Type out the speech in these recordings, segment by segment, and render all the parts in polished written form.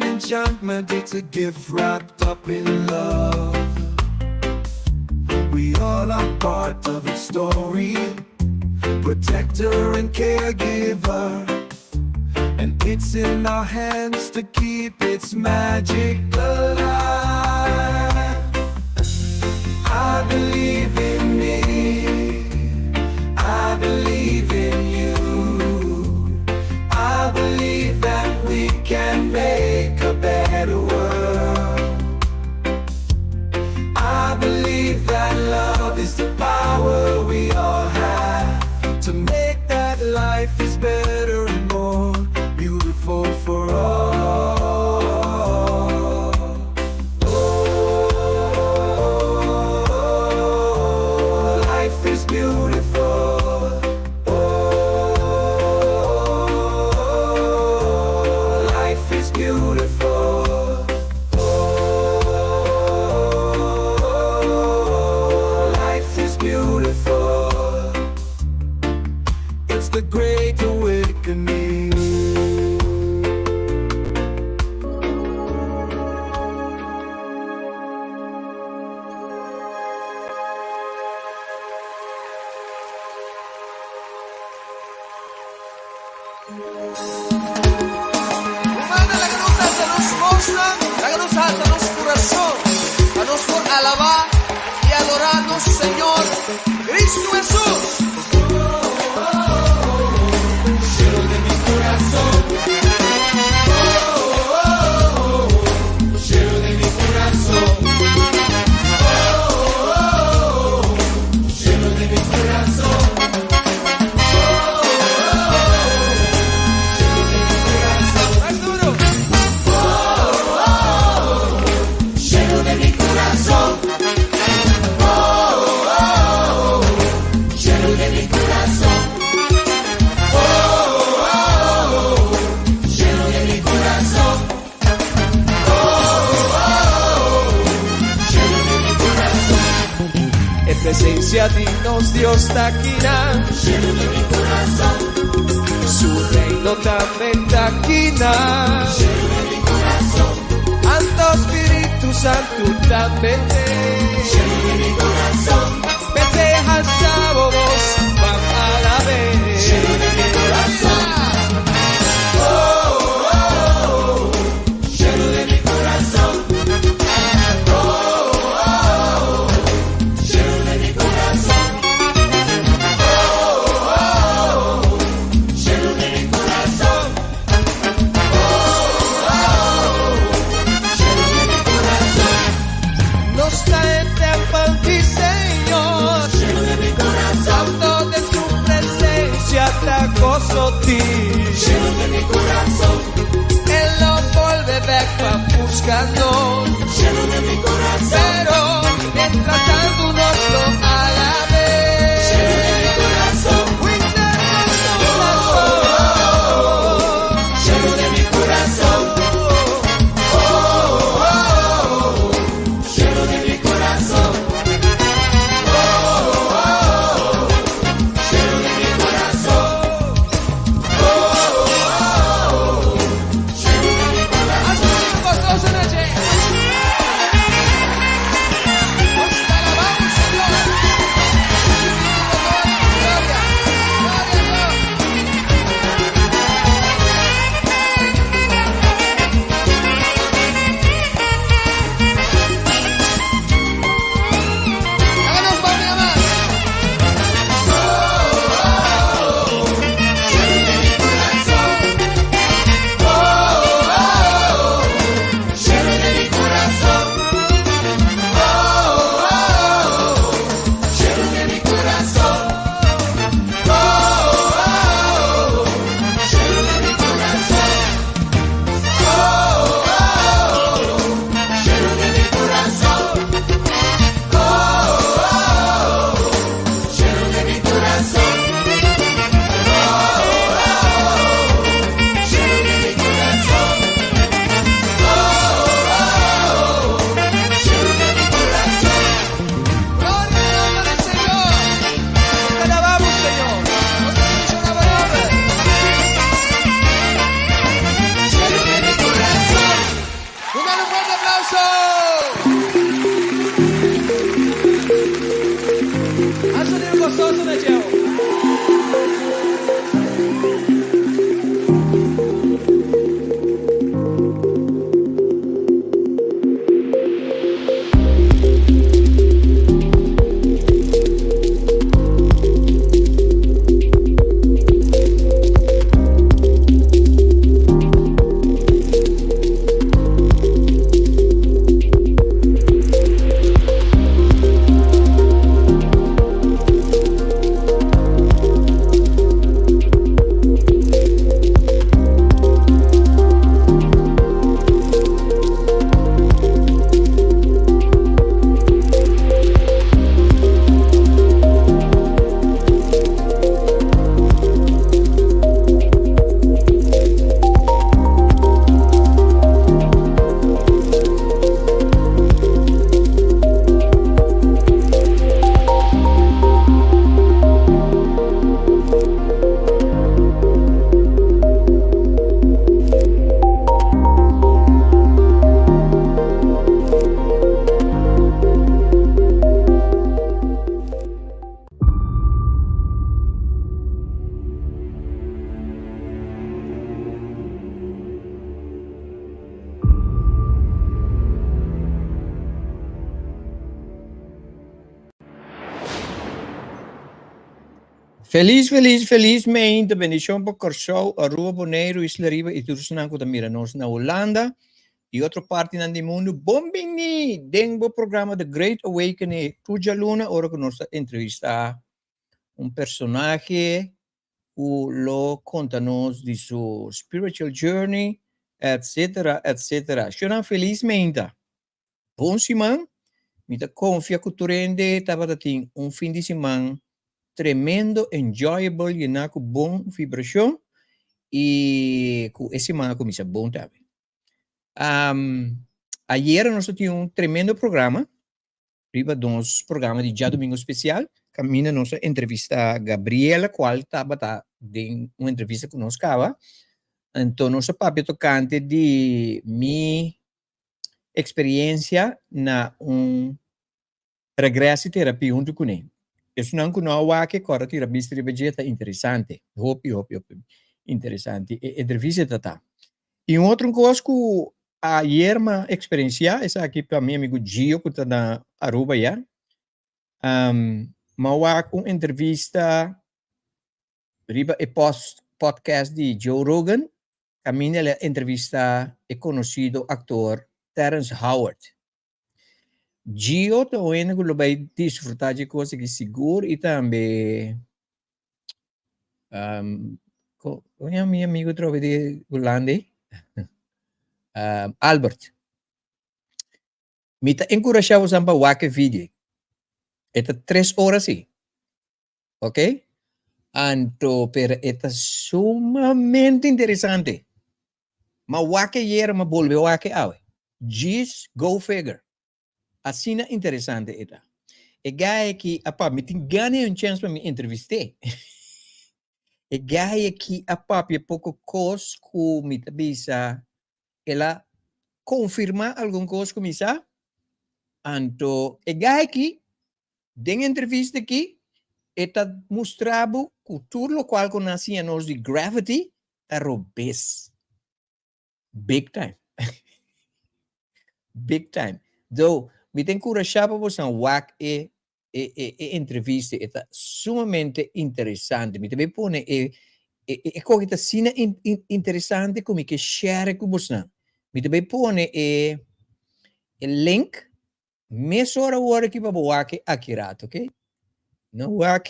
Enchantment, it's a gift wrapped up in love. We all are part of its story, protector and caregiver. And it's in our hands to keep its magic alive. I believe in me, I believe in you. I believe that we can make a better world. I believe that love is the power we all have to make that life is better and more beautiful for all. Oh, life is beautiful. Oh, life is beautiful. Oh, life is beautiful. It's the great awakening. Rumannan, laga nos alsa nos bosnan, laga nos alsa nos kurason, pa nos por alabá i adorá nos Señor Kristu Hesus. presensia di nos Dios ta akinan. Shelu di mi kurason. Su reino tambe ta akinan. Shelu di mi kurason. Anto Spiritu Santu tambe t'ei. Shelu di mi kurason. P'esei halsa bo bos pa alab'é. Shelu di mi kurason. Oh, oh, oh. Shelu di mi kurason. Oh, oh, oh. Shelu di mi kurason. Oh, oh, oh. Shelu di mi kurason. Oh, oh, oh. Shelu di mi kurason. Nos ta e tèmpel di Señor. Shelu di mi kurason. Anto den su presensia ta goso tin. Shelu di mi kurason. E lo bolbe bèk pa buska nos. Shelu di mi kurason. Pero mientras tantu nos lo alab'é. Shelu di mi kurason. Oh, Shelu di mi kurason. Oh, oh, oh. Shelu di mi kurason. Oh, oh, oh. Shelu di mi kurason. Oh, oh, oh. Shelu di mi kurason. Nos ta alabá, Señor. Gloria, gloria a Dios. Háganos banda mas. Shelu di mi kurason. Oh, oh, oh. Shelu di mi kurason. Oh, oh, oh. Shelu di mi kurason. Oh, oh, oh. Shelu di mi kurason. Oh, oh, oh. Shelu di mi kurason. Oh, oh, oh. Shelu di mi kurason. Oh, oh, oh. Shelu di mi kurason. Oh, oh, oh. Shelu di mi kurason. Gloria al nombre del Señor. Te alabamos, Señor. Nos damos una palabra. Shelu di mi kurason. Un fuerte aplauso. Haz un gozoso na dje. Felis, felis, felis mainta. Bendishon pa Kòrsou, Aruba, Boneiru, Isla Riba i tur esnan ku ta mira nos na Hulanda i otro partinan di mundu. Bon bini den bo programa The Great Awakening tur djaluna ora ku nos ta entrevistá un personahe ku lo konta nos di su spiritual journey, etc. Etc. Shownan felis mainta. Bon siman, mi ta konfia ku tur hende tabata tin un fin di siman tremendo, enjoyable, yená ku bon vibrashon i ku e siman a kuminsá bon tambe. Ayera nos a tin un tremendo programa. Riba nos programa di djadumingu spesial kaminda nos a entrevistá Gabriela kual tabata den un entrevista ku nos kaba. Anto nos a papia tokante di mi eksperiencia na un regressieterapie huntu kuné. Esunnan ku no a wak e kòrda tira bista riba dje ta interesante, hopi hopi hopi interesante e entrevista ta ta. I un otro kos ku ayer m'a eksperensiá, esaki pa mi amigu Gio ku ta na Aruba ya, m'a wak un entrevista riba e post podcast di Joe Rogan kaminda el a entrevistá e konosido aktor Terrence Howard. Gio ta un hende ku lo bai disfrutá dje kos aki sigur i tambe kon yama mi amigu atrobe di Hulanda ei? Albert. Mi ta enkurashá boso pa wak e video ei. E ta tres ora si. Ok? Anto, pero e ta sumamente interesante. Ma wak ayera, ma bolbe wak awe. Djis go figure. Asina interesante e ta. E guy aki a papia, mi tin gana un chance pa mi entrevist'é. E guy aki a papia poko kos ku mi ta bisa el a konfirmá algun kos ku mi sa. Anto e guy aki Den entrevista aki e ta mustra bo ku tur lokual ku nan a siña nos di gravity ta robes. Big time. Big time. Though, mi ta enkurashá pa bosan wak e e e e entrevista, e ta sumamente interesante. Mi ta bay pone e e e koki ta asina interesante ku mi ke share ku bosnan. Mi ta bay pone e e link Mesora awor aki pa bo wak aki rato, ok? No wak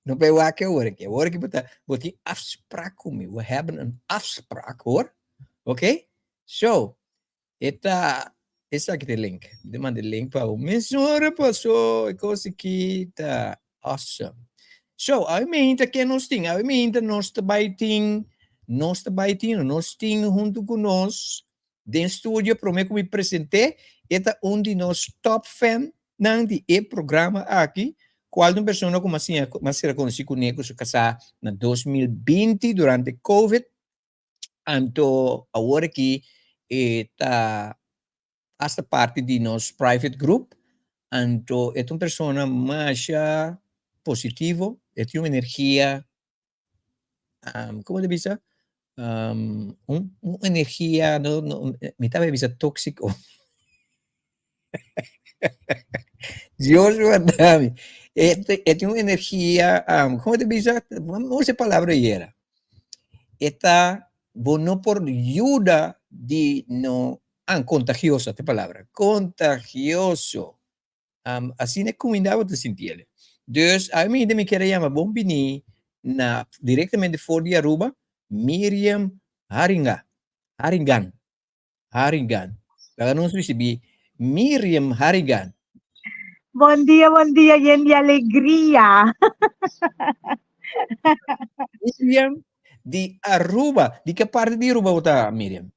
No pa wak awor aki. Awor aki bo ta bo tin afspraak ku mi. We hebben een afspraak, hoor. Ok? So, e ta esaki ta e link. Mi ta manda e link pa bo. Mesora paso e kos aki ta awesome. So, awe meinta ke nos tin? Awe meinta nos ta bai tin, nos ta bai tin, nos tin huntu ku nos Den studio prome ku mi present'é, e ta un di nos top fan nan di e programa aki, kual ta un persona ku mas siña mas sera konosí kuné ku su kasá na 2020 durante covid, anto awor aki e ta hasta parti di nos private group, anto e ta un persona masha positivo, e tin un energia Como ta bisa? Un un energia no no mi tabata bisa tóxico. Dios guarda mi. E e tin un energia como ta bisa? No usa e palabra ayera. E ta bo no por yuda di no ah contagioso ta e palabra, contagioso. Asina e kuminda bo ta sinti el. Dus ami mi kier a yama bon bini na direktamente for di Aruba Miriam Haringa, Haringan, Haringan. Laga nos risibí Miriam Haringan. Bon dia, bon dia, yen di alegria. Miriam di Aruba. Di ke parti di Aruba bo ta, Miriam?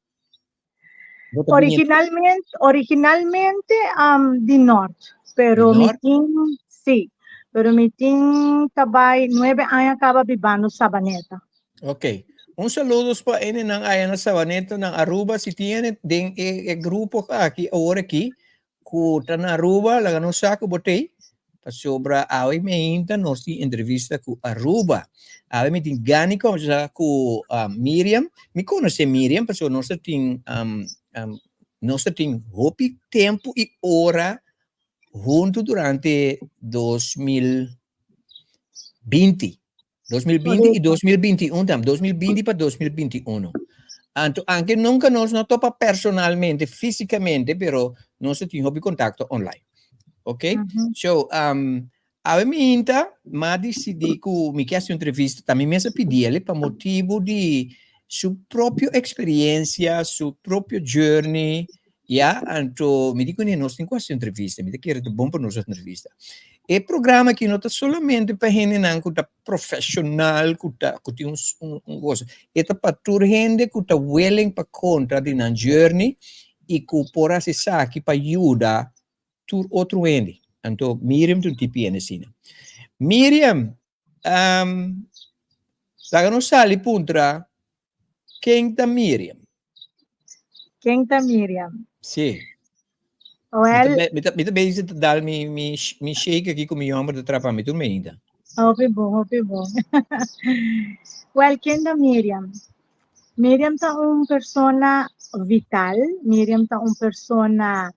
Originalmente, originalmente um, di Noord, pero mi tin, sí, pero mi tin tabay nueve aña caba bibando Sabaneta. Ok. Un saludos pa ene nan aya na Sabaneta, na Aruba, si tiene den e, e grupo aki, awor aki, ku ta na Aruba, laga nos sa ku bo t'ei, pasobra awe meinta nos tin entrevista ku Aruba. Awe mi tin gana di kombersa ku Miriam. Mi konosé Miriam pasobra nos ta tin nos ta tin hopi tempu i ora huntu durante 2020. 2020 i 2021 tambe, 2020 pa 2021. Anto, anke nunka nos no topa personalmente, físikamente, pero nos tin hopi kontakto online. Ok? So, um, awe mi hinta, m'a disidí ku mi ke hasi un entrevista, ta mi mes a pidi el pa motibu di su propio eksperiencia, su propio journey, Ya, anto mi di kuné nos tin ku hasi entrevista, mi ta kere ta bon pa nos hasi entrevista. E programa aki no ta solamente pa hendenan ku ta profeshonal, ku ta ku tin un un un cosa, e ta pa tur hende ku ta willing pa konta di nan journey. i ku por hasi esaki pa yuda tur otro hende. Anto Miriam ta un tipi hende asina. Miriam, um, laga nos sali puntra ken ta Miriam? Ken ta Miriam? Sí. Well, Mi ta bezig ta dal mi shake aki ku mi homber ta trapa mi tur meinta. Hopi bon, hopi bon. Well, ken ta Miriam? Miriam ta un persona vital, Miriam ta un persona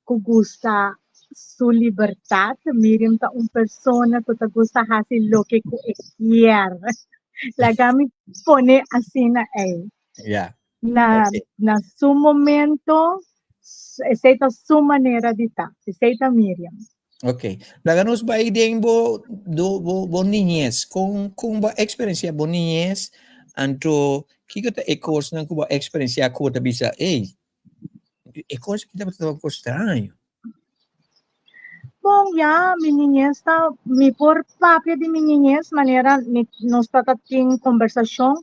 ku gusta su libertat, Miriam ta un persona ku ta gusta hasi loke ku e kier. Laga mi pone asina ei. Na na su momento, esei ta su manera di ta. Esei ta Miriam. Ok. Laga nos bai den bo, do, bo, bo niñez. Kon, kon bo a eksperensiá bo niñez? Anto, kiko ta e kosnan ku bo a eksperensiá ku bo ta bisa, ey, e kos aki tabata un kos straño? Bon, ya, mi niñez ta, mi por papia di mi niñez manera mi, nos tata tin kombersashon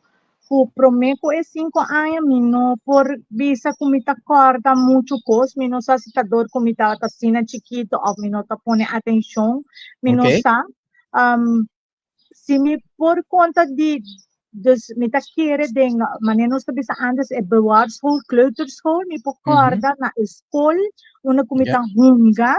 ku promé ku e sinku aña mi no por bisa ku mi ta kòrda muchu kos, mi no sa si ta dor ku mi tabata asina chikitu òf mi no ta pone atenshon, mi no sa. Si mi por konta di, dus mi ta kere den, manera nos ta bisa ántes e bewaarschool, kleuterschool, mi por kòrda na e skol unda ku mi ta hunga.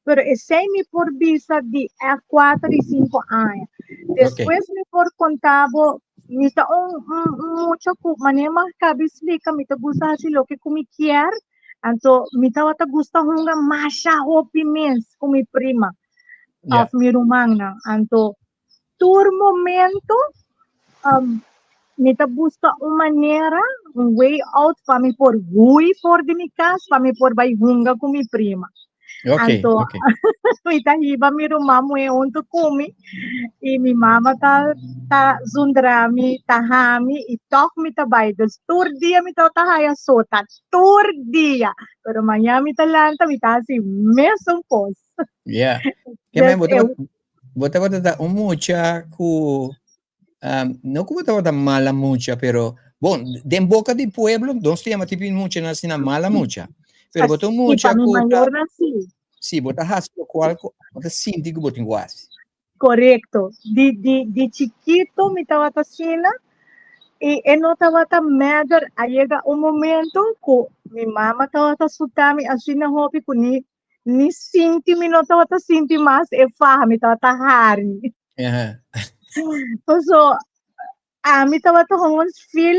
Pero esei mi por bisa di e kuater i sinku aña. Despues mi por konta bo, mi ta un un un mucha ku manera mi a kabi splika mi ta gusta hasi loke ku mi kier, anto mi tabata gusta hunga masha hopi mes ku mi prima òf mi rumannan. Anto tur momento mi ta buska un manera, un way out pa mi por hui for di mi kas, pa mi por bai hunga ku mi prima. Anto mi ta hiba mi ruman muhé huntu ku mi i mi mama ta ta zundra mi, ta ha mi i tòg mi ta bai. Dus tur dia mi tabata haya sota, tur dia. Pero mañana mi ta lanta mi ta hasi mesun kos. Yeah. Ke men, bo tabata, bo tabata ta un mucha ku um, no ku bo tabata mala mucha, pero bon, den boka di pueblo, nos ta yama tipi mucha na asina mala mucha. Pero bo ta un mucha ku ta, sí, bo ta hasi lokual ku bo ta sinti ku bo tin ku hasi. Korekto. Di di di chikito mi tabata asina i e no tabata mèder. A yega un momento ku mi mama tabata suta mi asina hopi ku ni ni sinti mi no tabata sinti mas e faha, mi tabata hari. Paso ami tabata gewoon feel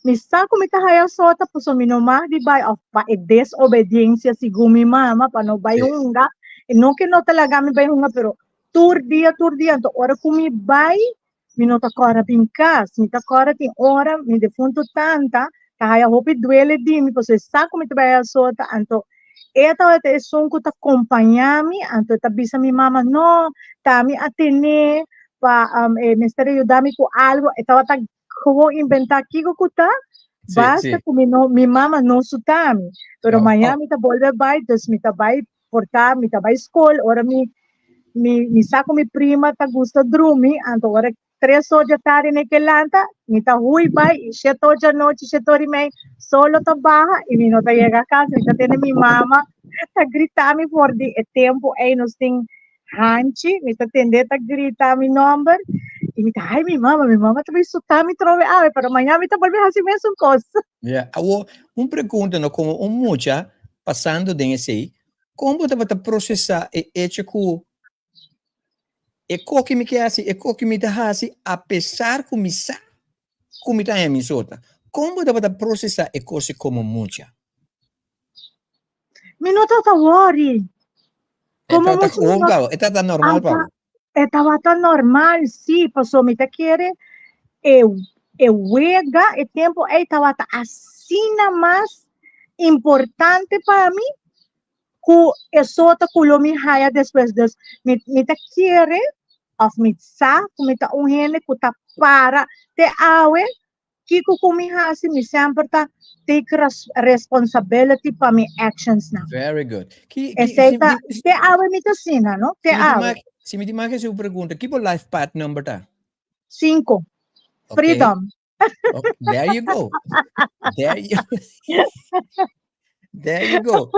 mi sa ku mi ta haya sota paso mi no mag di bai of pa e desobediencia segun mi mama pa no bai hunga. E no ke no ta laga mi bai hunga pero tur dia tur dia anto ora ku mi bai mi no ta kòrda bin kas, mi ta kòrda tin ora mi defuntu tanta ta haya hopi duele di mi pasobra e sa ku mi ta bai haya sota anto e tabata esun ku ta kompañá mi anto e ta bisa mi mama no ta mi a tene pa e mester a yuda mi ku algo e tabata gewoon inventá kiko ku ta basta ku mi no mi mama no suta mi pero mañana mi ta bolbe bai dus mi ta bai por ta mi ta bai skol ora mi mi mi sa ku mi prima ta gusta drumi anto ora tres or dja tardi ne ke lanta mi ta hui bai i shete or dja nochi shete or i mei solo ta baha i mi no ta yega kas mi ta tende mi mama ta grita mi for di e tempu ei nos tin hanchi mi ta tende ta grita mi nomber i mi ta ai mi mama mi mama ta bai suta mi trobe awe pero mañana mi ta bolbe hasi mesun kos. Ya, awor un pregunta no komo un mucha pasando den esei, kon bo tabata prosesá e echo ku e koki mi ke hasi, e koki mi ta hasi apesar ku mi sa ku mi ta haña mi sota? Kon bo tabata prosesá e kos komo mucha? Mi no tabata wòri. E tabata gewoon pa bo, e tabata normal pa bo. E tabata normal, sí, pasobra mi ta kere e e wega e tempo ei tabata asina mas importante pa mi ku e sota ku lo mi haya despues. Dus mi mi ta kere of mi sa ku mi ta un hende ku ta para te awe. Kiko ku mi hasi mi semper ta take responsibility pa mi actions nan. Very good. Ki, ki, Esei ta, te awe mi ta asina, no? Te awe. Si mi tin mag hasi un pregunta, ki bo life path number ta? Cinco. Okay. Freedom. Okay. There you go. There you. There you go.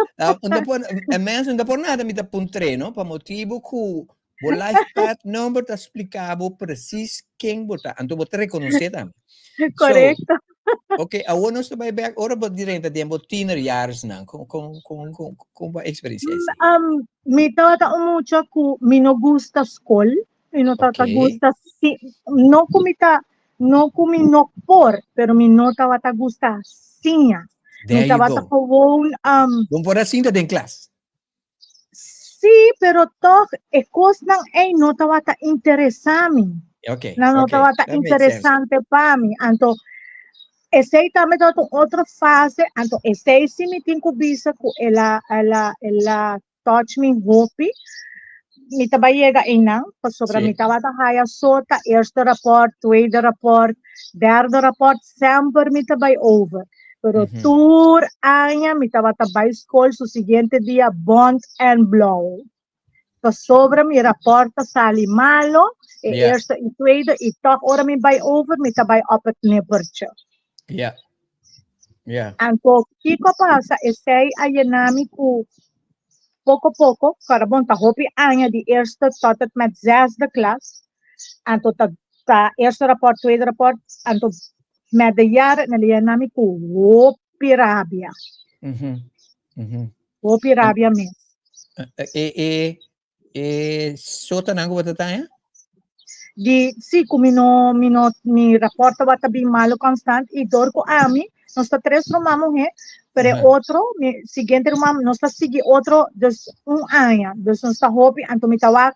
Unda por, e mensen unda por nada mi ta puntr'é, no? Pa motibu ku bo life path number ta splika bo precies ken bo ta. Anto bo ta rekonosé tambe. So, Korekto. oké, awor nos ta bai bèk ora bo drenta den bo tienerjaresnan. Kon, kon, kon, kon, kon bo a eksperensiá esei? Mi tabata un mucha ku mi no gusta skol. Mi no tabata gusta si, no ku mi ta, no ku mi no por, pero mi no tabata gusta siña. Mi There you tabata go. gewoon, Bo por a sinta den klas? Sí, pero toch e kosnan ei no tabata interesá mi. Nan no tabata That makes sense. interesante pa mi. Anto, esei tambe tabata un otro fase. Anto, esei sí mi tin ku bisa ku el a, el a, el a touch mi hopi. Mi ta bai yega einan, pasobra mi tabata haya sota eerste rapport, tweede rapport, derde rapport, semper mi ta bai over. Pero tur aña mi tabata bai skol su siguiente dia bont en blauw. Pasobra mi rapport ta sali malo, e eerste i tweede, i toch ora mi bai over, mi ta bai op het nippertje. Anto, kiko a pasa? Esei a yena mi ku poko poko, kara bon ta hopi aña di eerste tot het met zesde klas. Anto ta, ta eerste rapport, tweede rapport, anto met de jaren el a yena mi ku hopi rabia. Hopi rabia mes. E, e sotanan ku bo ta taña? Di, sí, ku mi no, mi no, mi rapport tabata bin malo constant i dor ku ami, nos ta tres ruman muhé, pero e otro, mi siguiente ruman, nos ta sigui otro dus un aña, dus nos ta hopi, anto mi ta wak,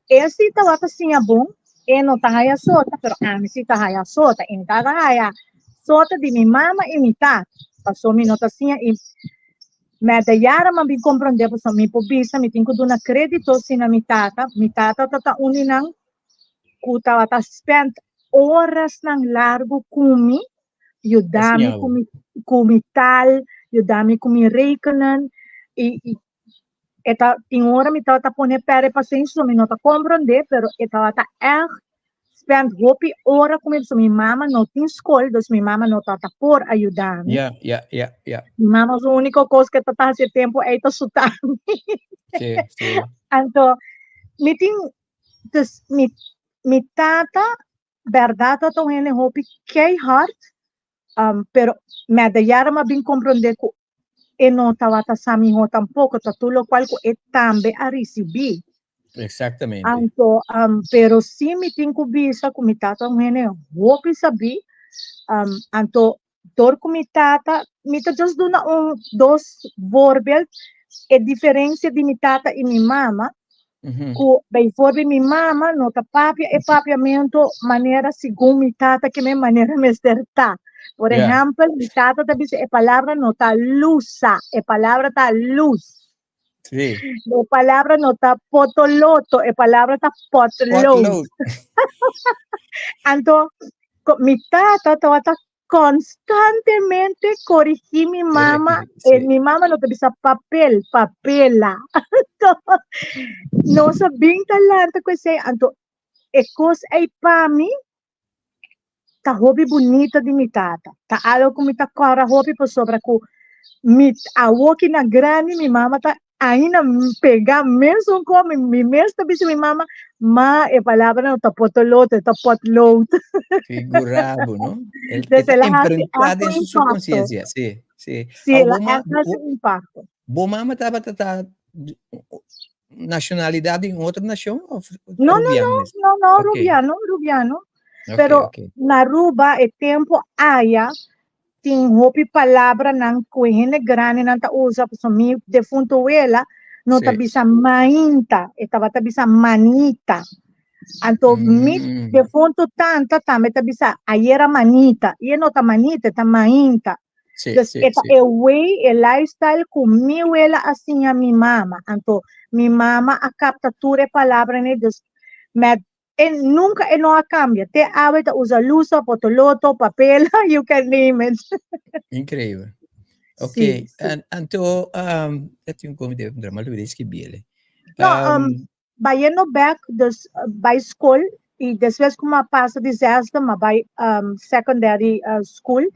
e sí tabata siña bon, e no ta haya sota, pero ami sí ta haya sota, i mi tabata haya sota di mi mama i mi tata, paso mi no ta siña i Met de jaren m'a bin comprende pasobra mi por bisa mi tin cu duna credito si na mi tata. Mi tata ta ta un di nan cu tabata spend orasnan largo cu mi, yuda mi cu mi cu mi taal, yuda mi cu mi rekenen y y e ta tin ora mi tabata pone perde pasenshi so mi no ta comprende pero e tabata echt spend hopi ora ku mi, so mi mama no tin skol, dus mi mama no tabata por a yuda mi. Mi mama su úniko kos ku e tabata hasi e tempu ei ta suta mi. Anto, mi tin, dus mi, mi tata bèrdat tabata un hende hopi keihard, pero met de jaren mi a bin komprondé ku e no tabata sa mihó tampoko, ta tur lokual ku e tambe a risibí. Anto, pero sí mi tin ku bisa ku mi tata un hende hopi sabí, anto dor ku mi tata, mi ta just duna un dos voorbeeld, e diferensia di mi tata i mi mama, ku bijvoorbeeld mi mama no ta papia e papiamentu manera segun mi tata ke men manera mester ta. Por ehèmpel, mi tata ta bisa e palabra no ta lusa, e palabra ta lus. E palabra no ta potoloto, e palabra ta potlood. Potlood. Anto, mi tata tabata constantemente corrigí mi mama. Mi mama no ta bisa papel, papela. Anto, nos a bin ta lanta cu esey. Anto, e cos ey pa mi ta hopi bunita di mi tata. Ta algo cu mi ta cora hopi pasobra cu mi awoki na grandi mi mama ta ainda pega mesun con mi, mi mes ta bisa mi mama, ma e palabra no ta potoloto, e ta potlood. Figurabo, no? El, Desde e ta la hace imprentá den echt su un impacto. subconsciencia, sí, sí. Sí, Au, la bo ma, echt hace bo, un impacto. bo mama tabata ta nacionalidad di un otro nacion of No, no, Rubiano no, mes? no, no, rubiano, rubiano. Pero na Aruba e tempo aya tin hopi palabranan ku e hende grandinan ta usa, pasobra mi defunto wela no ta bisa mainta, e tabata bisa manita. Anto mi defunto tanta tambe ta bisa ayera manita, i e no ta manita, e ta mainta. Dus e ta e way, e lifestyle ku mi wela a siña mi mama. Anto mi mama a kapta tur e palabranan, dus met E nunca e no a cambia. Te awe ta usa lusa, potoloto, papel, you can name it. Increíble. Ok, Sí, sí. Anto, e tin un komi debe puntra, ma olvidé escribiele. No, bayendo back, dus bij school, y después como a pasa di zesde, ma bij secondary school.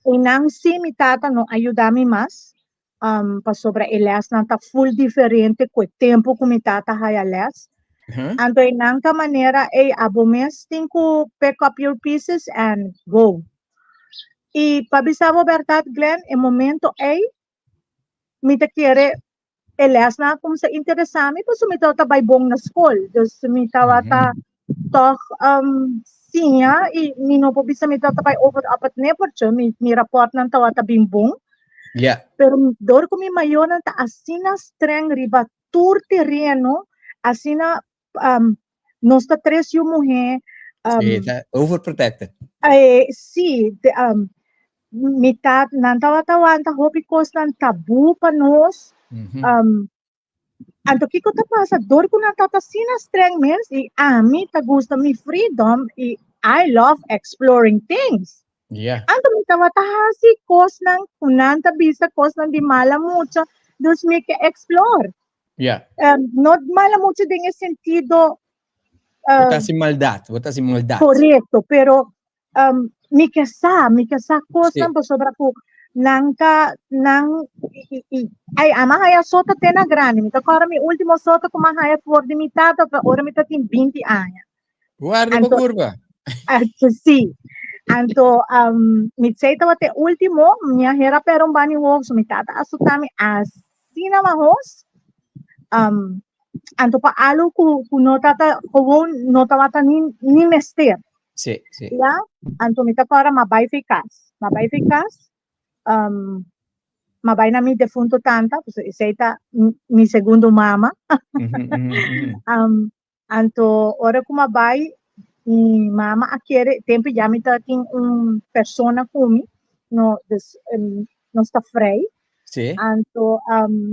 Y nan sí mi tata no ayuda mi mas. Pasobra e lèsnan ta full diferente ku e tempu ku mi tata haya lès. Anto e nan ta manera ei abo mes tin ku pick up your pieces and go. I pa bisa bo bèrdat Glenn, e momento ei mi ta kere e lèsnan a kuminsá interesá mi pasobra mi tabata bai bon na skol. Dus mi tabata tòg siña i mi no por bisa mi tabata bai over op het nippertje, mi mi rapòrtnan tabata bin bon. Pero dor ku mi mayornan ta asina streng riba tur tereno, asina nos ta tres yu muhé. Sí, ta overprotected. Sí, mi ta, nan tabata wanta hopi kosnan tabú pa nos. Anto kiko ta pasa? Dor ku nan tabata asina streng mes i ami ta gusta mi freedom i I love exploring things. Anto mi tabata hasi kosnan ku nan ta bisa kosnan di mala mucha, dus mi ke explore. No mala mucha den e sentido Bo ta hasi maldat, bo ta hasi maldat. Korekto, pero mi ke sa, mi ke sa kosnan pasobra ku nan ta, nan, i, i, ai, ama haya sota te na grandi. Mi ta kòrda mi último sota ku mi a haya for di mi tata ta ora mi ta tin binti aña. Guarda bo kurpa. Anto, sí. Anto, mi sei tabata e último, mi a hera pera un bani hof, so mi tata a sota mi asina mahos. Anto pa algo ku no tata gewoon no tabata ni, ni mester. Sí, sí. Ya, anto mi ta kòrda m'a bai fi kas. M'a bai fi kas, m'a bai na mi defunto tanta, pasobra esei ta mi segundo mama. Anto ora ku m'a bai, mi mama a kere, tempu ya mi tabatin un persona ku mi, no, dus nos ta vrij. Sí. Anto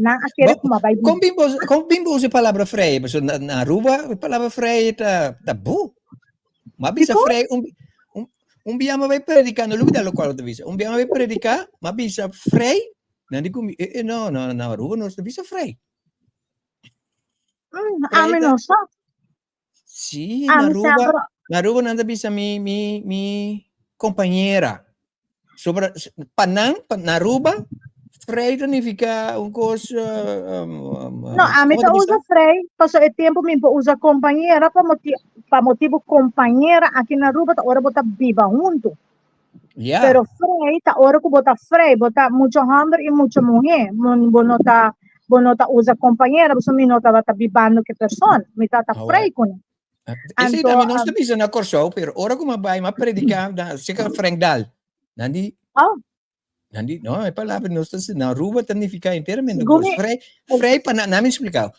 nan a kere ku m'a bai Kon bin bo, kon bin bo usa e palabra vrij? Pasobra na, na Aruba e palabra vrij ta tabú. M'a bisa Dikon? vrij un, un, un bia m'a bai prediká, no lubida lokual bo ta bisa. Un bia m'a bai prediká, m'a bisa vrij, nan di ku mi, eh, eh, no, no, na Aruba nos ta bisa vrij. A Vrij mi ta no sa. Sí, A na mi Aruba, semper na Aruba nan ta bisa mi, mi, mi compañera. Sobra, pa nan, pa, na Aruba, vrij ta nifica un cos, No, a mi ¿cómo ta ta bisa? usa vrij, paso e tempo mi por usa compañera pa moti, pa motibo compañera aki na Aruba ta ora bo ta biba hunto. Pero vrij ta ora ku bo ta vrij, bo ta mucho homber i mucho muhé. Bo no ta, bo no ta usa compañera, pasobra mi no tabata bibando ku e persona, mi tabata vrij kuné. Esei Anto, tambe nos ta bisa na Kòrsou, pero ora ku mi a bai, mi a prediká na serka Frank Daal. Nan di, nan di, no, e palabra nos ta na Aruba ta nifiká enteramente Segun kos. mi, Vrij, vrij pa nan, nan mi spliká.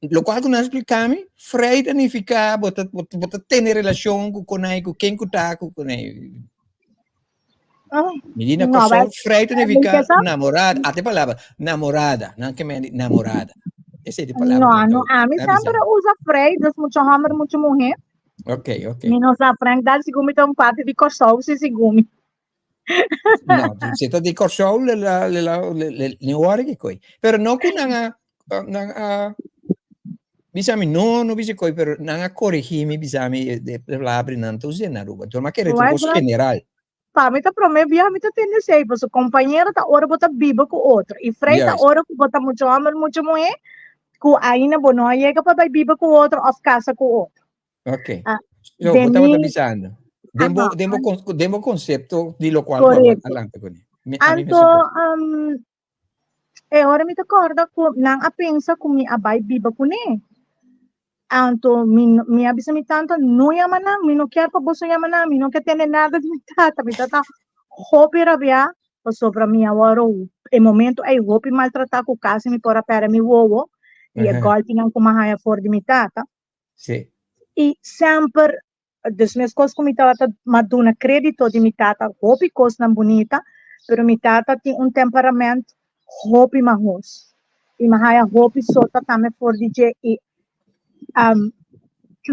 Lokual ku nan spliká mi, vrij ta nifiká bo ta, bo ta, bo ta tene relashon ku konai, ku ken ku ta, ku konai. Mi di na No, Kòrsou, maar vrij ta mi nifiká ke sa? namorada. Ate palabra, namorada. Nan ke men di namorada. Esei ta e palabra No, ku nan ta no, ami nan bisa. semper a usa vrij, dus mucho hòmber, mucho muhé. Ok, ok. Mi no sa Frank Daal sigun mi ta un parti di Kòrsou, si sigun mi. No, si ta di Kòrsou, le la, le la, le, le, ni wòrdu ki koi. Pero no ku nan a, nan a bisa mi, no, no bisa koi, pero nan a korigí mi, bisa mi e e palabra nan ta usa na Aruba. Enton mi a kere ta un kos general. Pa mi ta promé biaha mi ta tende esei, pasobra kompañero ta ora bo ta biba ku otro i frei ta ora ku bo ta mucha hòmber, mucha muhé, ku ainda bo no a yega pa bai biba ku otro òf kasa ku otro. Ok. Ah, So, den bo tabata mi bisando. Den bo, Aha, den bo, con- den bo concepto di lo cual bo Correcto. adelante con Mi, a mi Anto, me um, e ora mi ta corda cu nan a pensa cu mi a bai biba cuné. Anto, mi, no- mi a bisa mi tanta, no yama nan, mi no kier pa boso yama nan, mi no ke tende nada di mi tata. Mi tata hopi rabia, pasobra mi a wòrdu e momento ei hopi maltratá cu casi mi por a perde mi wowo, di e golpinan cu mi a haya for di mi tata. Sí. I semper, dus meskos ku mi tabata m'a duna krédito di mi tata hopi kosnan bunita, pero mi tata tin un temperament hopi mahos. I m'a haya hopi sota tambe for di dje i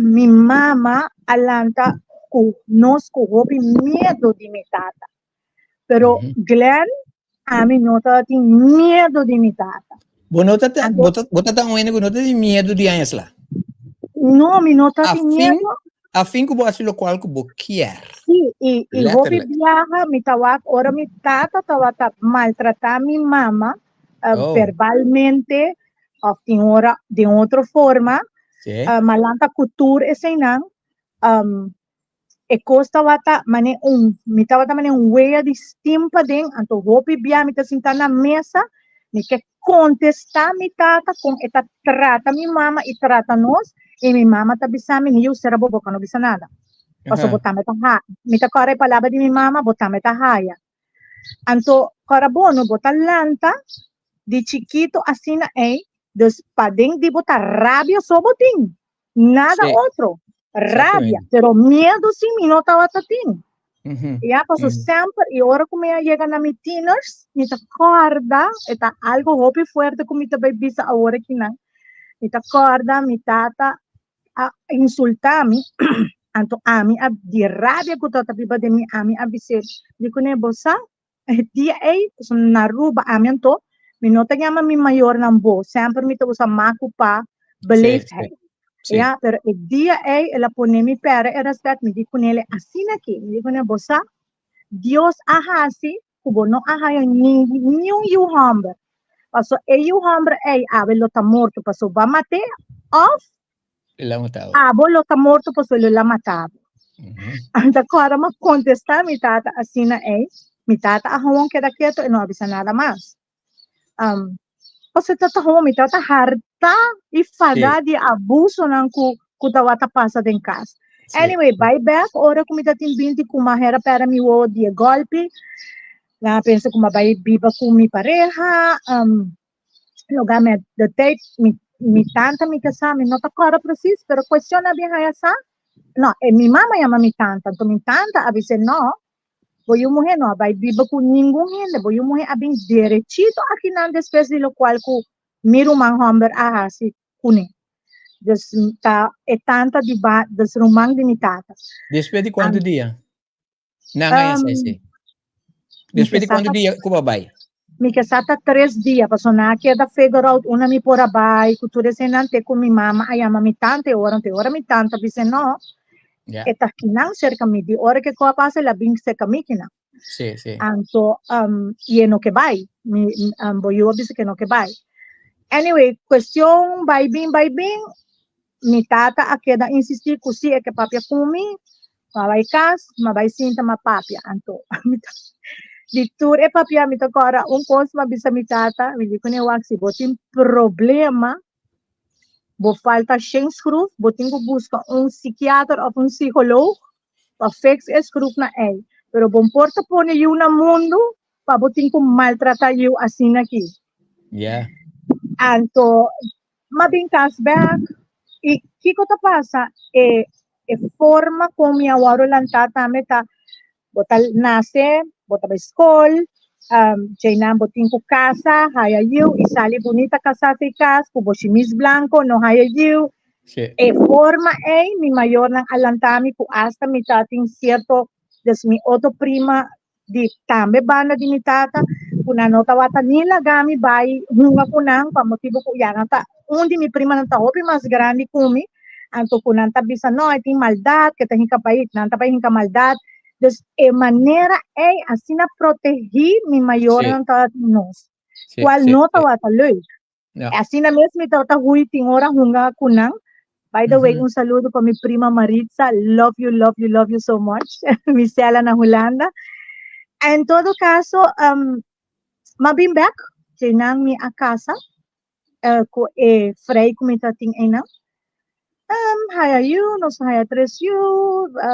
mi mama a lanta ku nos ku hopi miedu di mi tata. Pero Glenn, ami no tabatin miedu di mi tata. Bo no ta, bo ta, bo ta ta un hende ku no ta tin miedu di aña sla? No, mi no ta tin miedu. A fin ku bo hasi lokual ku bo kier. Sí, i, i hopi biaha mi ta wak ora mi tata tabata maltratá mi mama. Oh. Verbalmente of tin ora den otro forma. M'a lanta ku tur eseinan. E kos tabata mane un, mi tabata mane un wea di steam paden, anto hopi bia mi ta sinta na mesa, mi ke kontestá mi tata kon e ta trata mi mama i trata nos, i mi mama ta bisa mi, mi yu sera bo boka no bisa nada. Pasobra bo tambe ta ha, mi ta kòrda e palabra di mi mama, bo tambe ta haya. Anto kòrda bo no, bo ta lanta di chikito asina ei, dus paden di bo ta rabia so bo tin, nada otro, rabia, pero miedu si mi no tabata tin. Ya, paso semper i ora ku mi a yega na mi tieners, mi ta kòrda, e ta algo hopi fuerte ku mi ta bai bisa awor akinan, mi ta kòrda mi tata a insultá mi, anto ami a di rabia ku tabata biba den mi, ami a bis'é, di kuné bo sa, e dia ei, pasobra na Aruba ami anto, mi no ta yama mi mayornan bo, semper mi ta usa ma ku pa beleefdheid. Ya, pero e dia ei el a pone mi pèrdè e rèspèt, mi di kuné asina aki, mi di kuné bo sa, Dios a hasi ku bo no a haña niun yu hòmber, paso e yu hòmber ei awe lo ta morto paso bo a mat'é òf El a matabo. abo lo ta morto paso lo el a mata bo. Anta kòrda mi a kontestá mi tata asina ei, mi tata a hon keda ketu e no a bisa nada mas. Paso e tata hon mi tata hartá i fadá di e abusonan ku tabata pasa den kas. Anyway, bai bek ora ku mi ta tin 20 ku mi a hera pèrdè mi wowo di e gòlpi. Nan a pensa ku mi a bai biba ku mi pareha. Loga mi de tijd mi tanta mi kasá, mi no ta kòrda presis, pero kuestion a bin haya sa. No, e mi mama yama mi tanta, anto mi tanta a bis'é no, bo yu muhé no a bai biba ku ningun hende, bo yu muhé a bin derechito akinan despues di lokual ku mi ruman hòmber a hasi kuné. Dus ta e tanta di ba, dus ruman di mi tata. Despues di kuantu dia? Nan a yasa esei. Despues di kuantu dia ku bo a bai? Mi ke sa ta tres dia, pasobra nan a keda figure out unda mi por a bai ku tur eseinan te ku mi mama a yama mi tanta e ora, anto e ora mi tanta bisa no, e ta kinan serka mi, di ora ke ku a pasa el a bin serka mi kinan. Anto i e no ke bai, mi bo yu a bisa ke no ke bai. Anyway, kuestion bai bin bai bin, mi tata a keda insistí ku si e ke papia ku mi, m'a bai kas, m'a bai sinta m'a papia. Anto mi ta di tur e papia mi ta kòrda un kos m'a bisa mi tata, mi di kuné wak si bo tin problema, bo falta shen skruf, bo tin ku buska un sikiater òf un psikoloog pa fix e skrufnan ei. Pero bo por ta pone yu na mundu pa bo tin ku maltratá yu asina aki. Anto M'a bin kas bek i kiko ta pasa? E e forma kon mi a wòrdu lantá tambe ta bo ta nase, bo ta bai skol, djeinan bo tin ku kasa, haya yiu i sali bunita kasá fi kas ku bo shimis blanko, no haya yiu. E forma ei mi mayornan a lantá mi ku asta mi ta tin sierto, des mi otro prima di tambe banda di mi tata ku nan no tabata ni laga mi bai hunga ku nan pa motibu ku ya nan ta un di mi primanan ta hopi mas grandi ku mi anto ku nan ta bisa no e tin maldat ke ta hinka bai nan ta bai hinka maldat dus e manera ei asina protegí mi mayornan tabata nos kual no tabata leuk. Asina mes mi tabata hui tin ora hunga ku nan. By the way, un saludo pa mi prima Maritza. Love you, love you, love you so much. Mi sela na Hulanda. En todo caso, m'a bin bek, djeinan mi a casa ku e frei ku mi ta tin einan. Haya yu, nos a haya tres yu,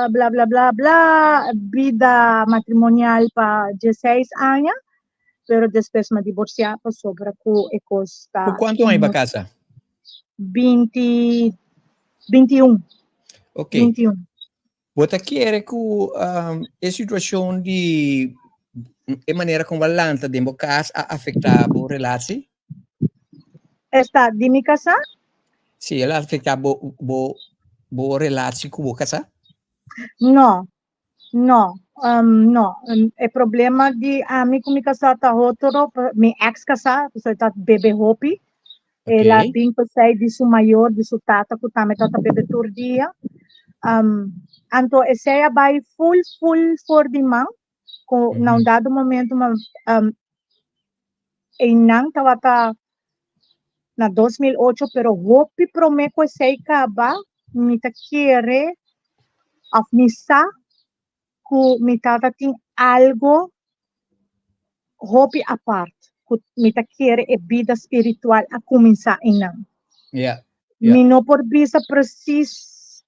bla bla bla bla, bida matrimonial pa dieseis aña, pero despues m'a divorcia pasobra ku e kos ta. Ku kuantu aña bo a kasa? Binti, 21. Ok. 21. Bo ta kere ku e situashon di e manera kon bo a lanta den bo kas a afektá bo relatie? Esta di mi kasá? Sí, el a afektá bo bo bo relatie ku bo kasá? No, no, no. E problema di ami ku mi kasá ta otro, mi ex kasá, pasobra e ta bebe hopi. El a bin pasai di su mayor, di su tata ku tambe tabata bebe tur dia. Anto esei a bai full full for di man, ku na un dado momento. Einan tabata na 2008, pero hopi promé ku esei kaba, mi ta kere òf mi sa ku mi tata tin algo hopi apart, ku mi ta kere e bida spiritual a kuminsá einan. Mi no por bisa presis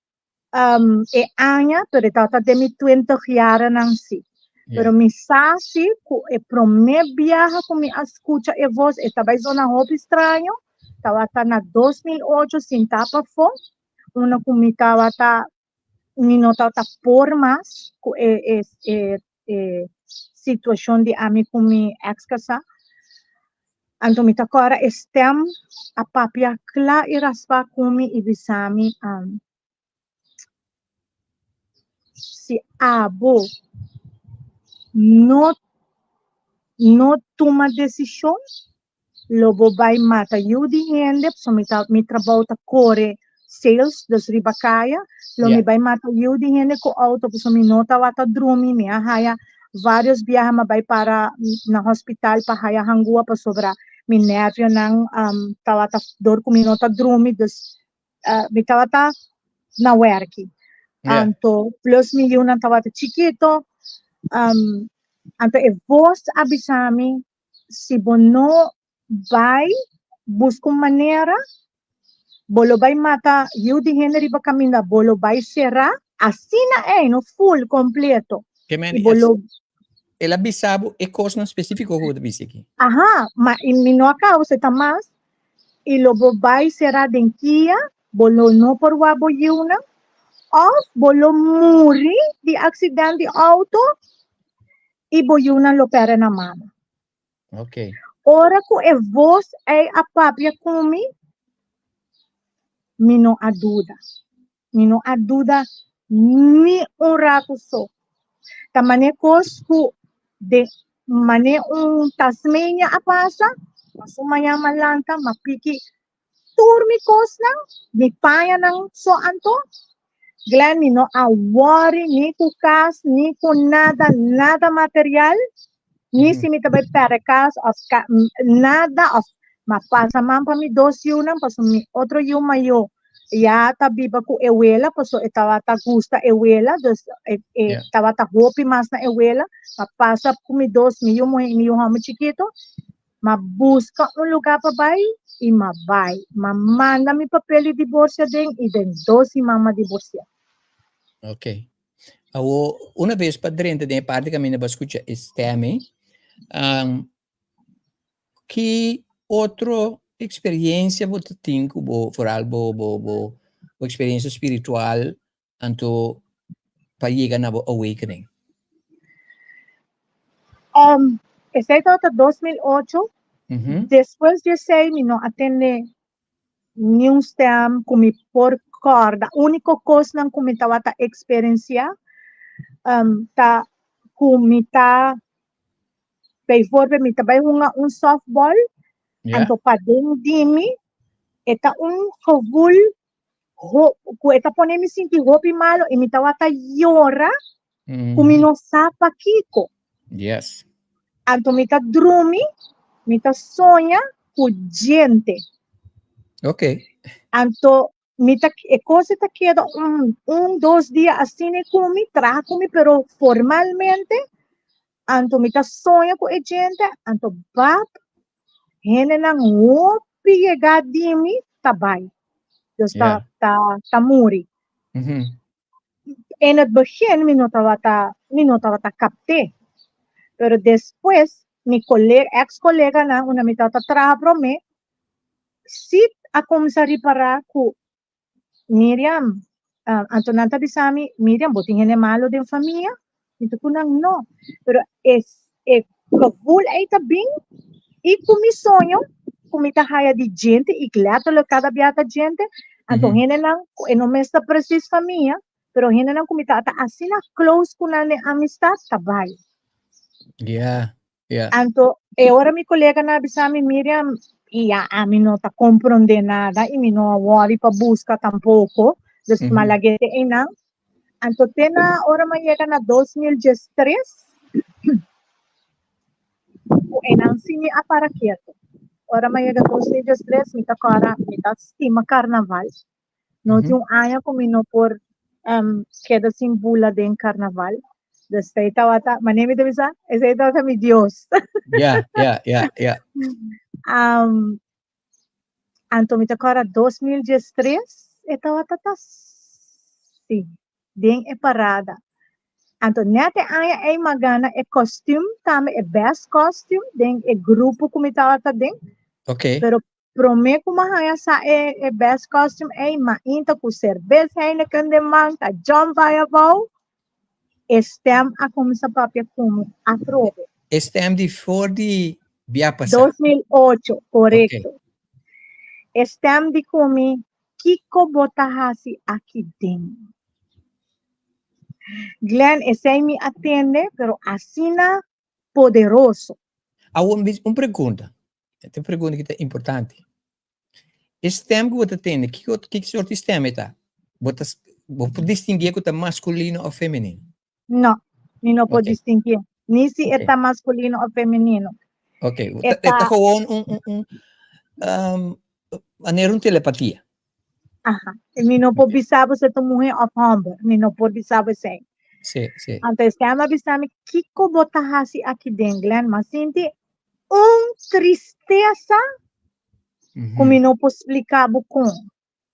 e aña, pero e tabata den mi 20 jaranan sí. Pero mi sa sí ku e promé biaha ku mi a skucha e vos, e ta bai zona hopi straño, tabata na 2008 sintá pafó, unda ku mi tabata, mi no tabata por mas ku e e e e situashon di ami ku mi eks kasá. Anto mi ta kòrda e stèm a papia kla i raspá ku mi i bisa mi, Si abo no no tuma desishon, lo bo bai mata yu di hende, pasobra mi ta mi trabou ta kore sales, dus riba kaya, lo mi bai mata yu di hende ku outo, pasobra mi no tabata drumi, mi a haya varios biaha mi a bai para na hospital pa haya hangua pasobra mi nervionan tabata dor ku mi no ta drumi, dus mi tabata na werki. Anto plus mi yunan tabata chikito. Anto e vos a bisa mi, si bo no bai buska un manera, bo lo bai mata yu di hende riba kaminda, bo lo bai sera asina ei, no full kompleto. Ke men, I bo lo el a bisa bo e kosnan spesífiko ku bo ta bisa aki? Aha, ma i mi no a kaba, se ta mas. I lo bo bai será den kia, bo lo no por wak bo yiunan, òf bo lo muri di aksident di outo i bo yiunan lo pèrdè nan mama. Ora ku e vos ei a papia ku mi, mi no a duda. Mi no a duda ni un ratu so. Ta manera kos ku den manera un Tasmania a pasa, paso mañan m'a lanta, m'a piki tur mi kosnan, mi pañanan so anto. Glenn, mi no a wòri ni ku kas, ni ku nada, nada material, ni si mi ta bai pèrdè kas òf nada òf m'a pasa man pa mi dos yunan pasobra mi otro yu mayó ya ta biba ku e wela paso e tabata gusta e wela dus e e tabata hopi mas na e wela m'a pasa ku mi dos mi yu muhé i mi yu hòmber chikito m'a buska un lugá pa bai i m'a bai m'a manda mi papel di diborsio aden i den dos siman m'a diborsiá. Ok. Awo una bes pa drenta den e parti kaminda bo a skucha e stèm ei, Ki otro experiencia bo ta tin cu bo, vooral bo, bo, bo, bo experiencia spiritual anto pa yega na bo awakening? Esei tabata 2008. Despues di esei mi no a tende niun stem cu mi por corda. Unico cosnan cu mi tabata experiencia ta cu mi ta Bijvoorbeeld, mi ta bai hunga un softball, anto paden di mi e ta un gevoel ho, ku e ta pone mi sinti hopi malo i mi tabata yora ku mi no sa pakiko. Anto mi ta drumi, mi ta soña ku djente. Anto Mi ta, e kos ta keda un, un, dos dia asina ku mi, traha ku mi, pero formalmente, anto mi ta soña ku e djente, anto bap, hendenan hopi yega di mi ta bai. Dus ta, ta, ta muri. In het begin mi no tabata, mi no tabata kapt'é. Pero despues mi kole, ex koleganan unda mi tabata traha promé, Si a cuminsa ripara cu Miriam, anto nan ta bisa mi, Miriam, bo tin hende malo den famia? Mi ta cu nan, no. Pero e, e gevoel ey ta bin y cu mi soño cu mi ta haya di djente y letterlijk cada bia ta djente, anto hendenan cu e no mes ta precies famia, pero hendenan cu mi ta asina close cu nan den amistad ta bay. Anto e ora mi coleganan a bisa mi, Miriam, y ya ami no ta comprende nada y mi no a worry pa busca tampoco, dus m'a lag'é te einan. Anto te na ora m'a yega na 2013, Ku einan sí mi a para ketu. Ora mi a yega 2013 mi ta kòrda mi ta stima karnaval. No tin un aña ku mi no por keda sin bula den karnaval. Dus esei tabata, manera mi ta bisa, esei tabata mi Dios. Ya, ya, ya, ya. Anto mi ta kòrda 2013 e tabata ta sí den e parada. Anto nèt e aña ei mi a gana e kòstüm tambe, e best costume den e grupo ku mi tabata den. Pero promé ku mi a haña sa e e best costume ei, mi a inta ku serbes Heineken den man, ta jump bai abou. E stèm a kuminsá papia ku mi atrobe. E stèm di for di bia pasá. 2008, korekto. E stèm di ku mi, Kiko bo ta hasi aki den? Glenn, esei mi a tende, pero asina poderoso. Awor un pregunta. E pregunta ki ta importante. E stem ku bo ta tende, kiko ki sort di stem e ta? Bo ta bo por distinguié ku ta maskulino òf femenino? No, mi no por distinguié. Ni si e ta maskulino òf femenino. Ok, e ta gewoon un un un um, manera un telepatia. Aha, mi no por bisa bo si e ta muhé òf hòmber, mi no por bisa bo esei. Sí, sí. Anto e stem a bisa mi, kiko bo ta hasi aki den, Glenn? Mi a sinti un tristesa ku mi no por splika bo kon.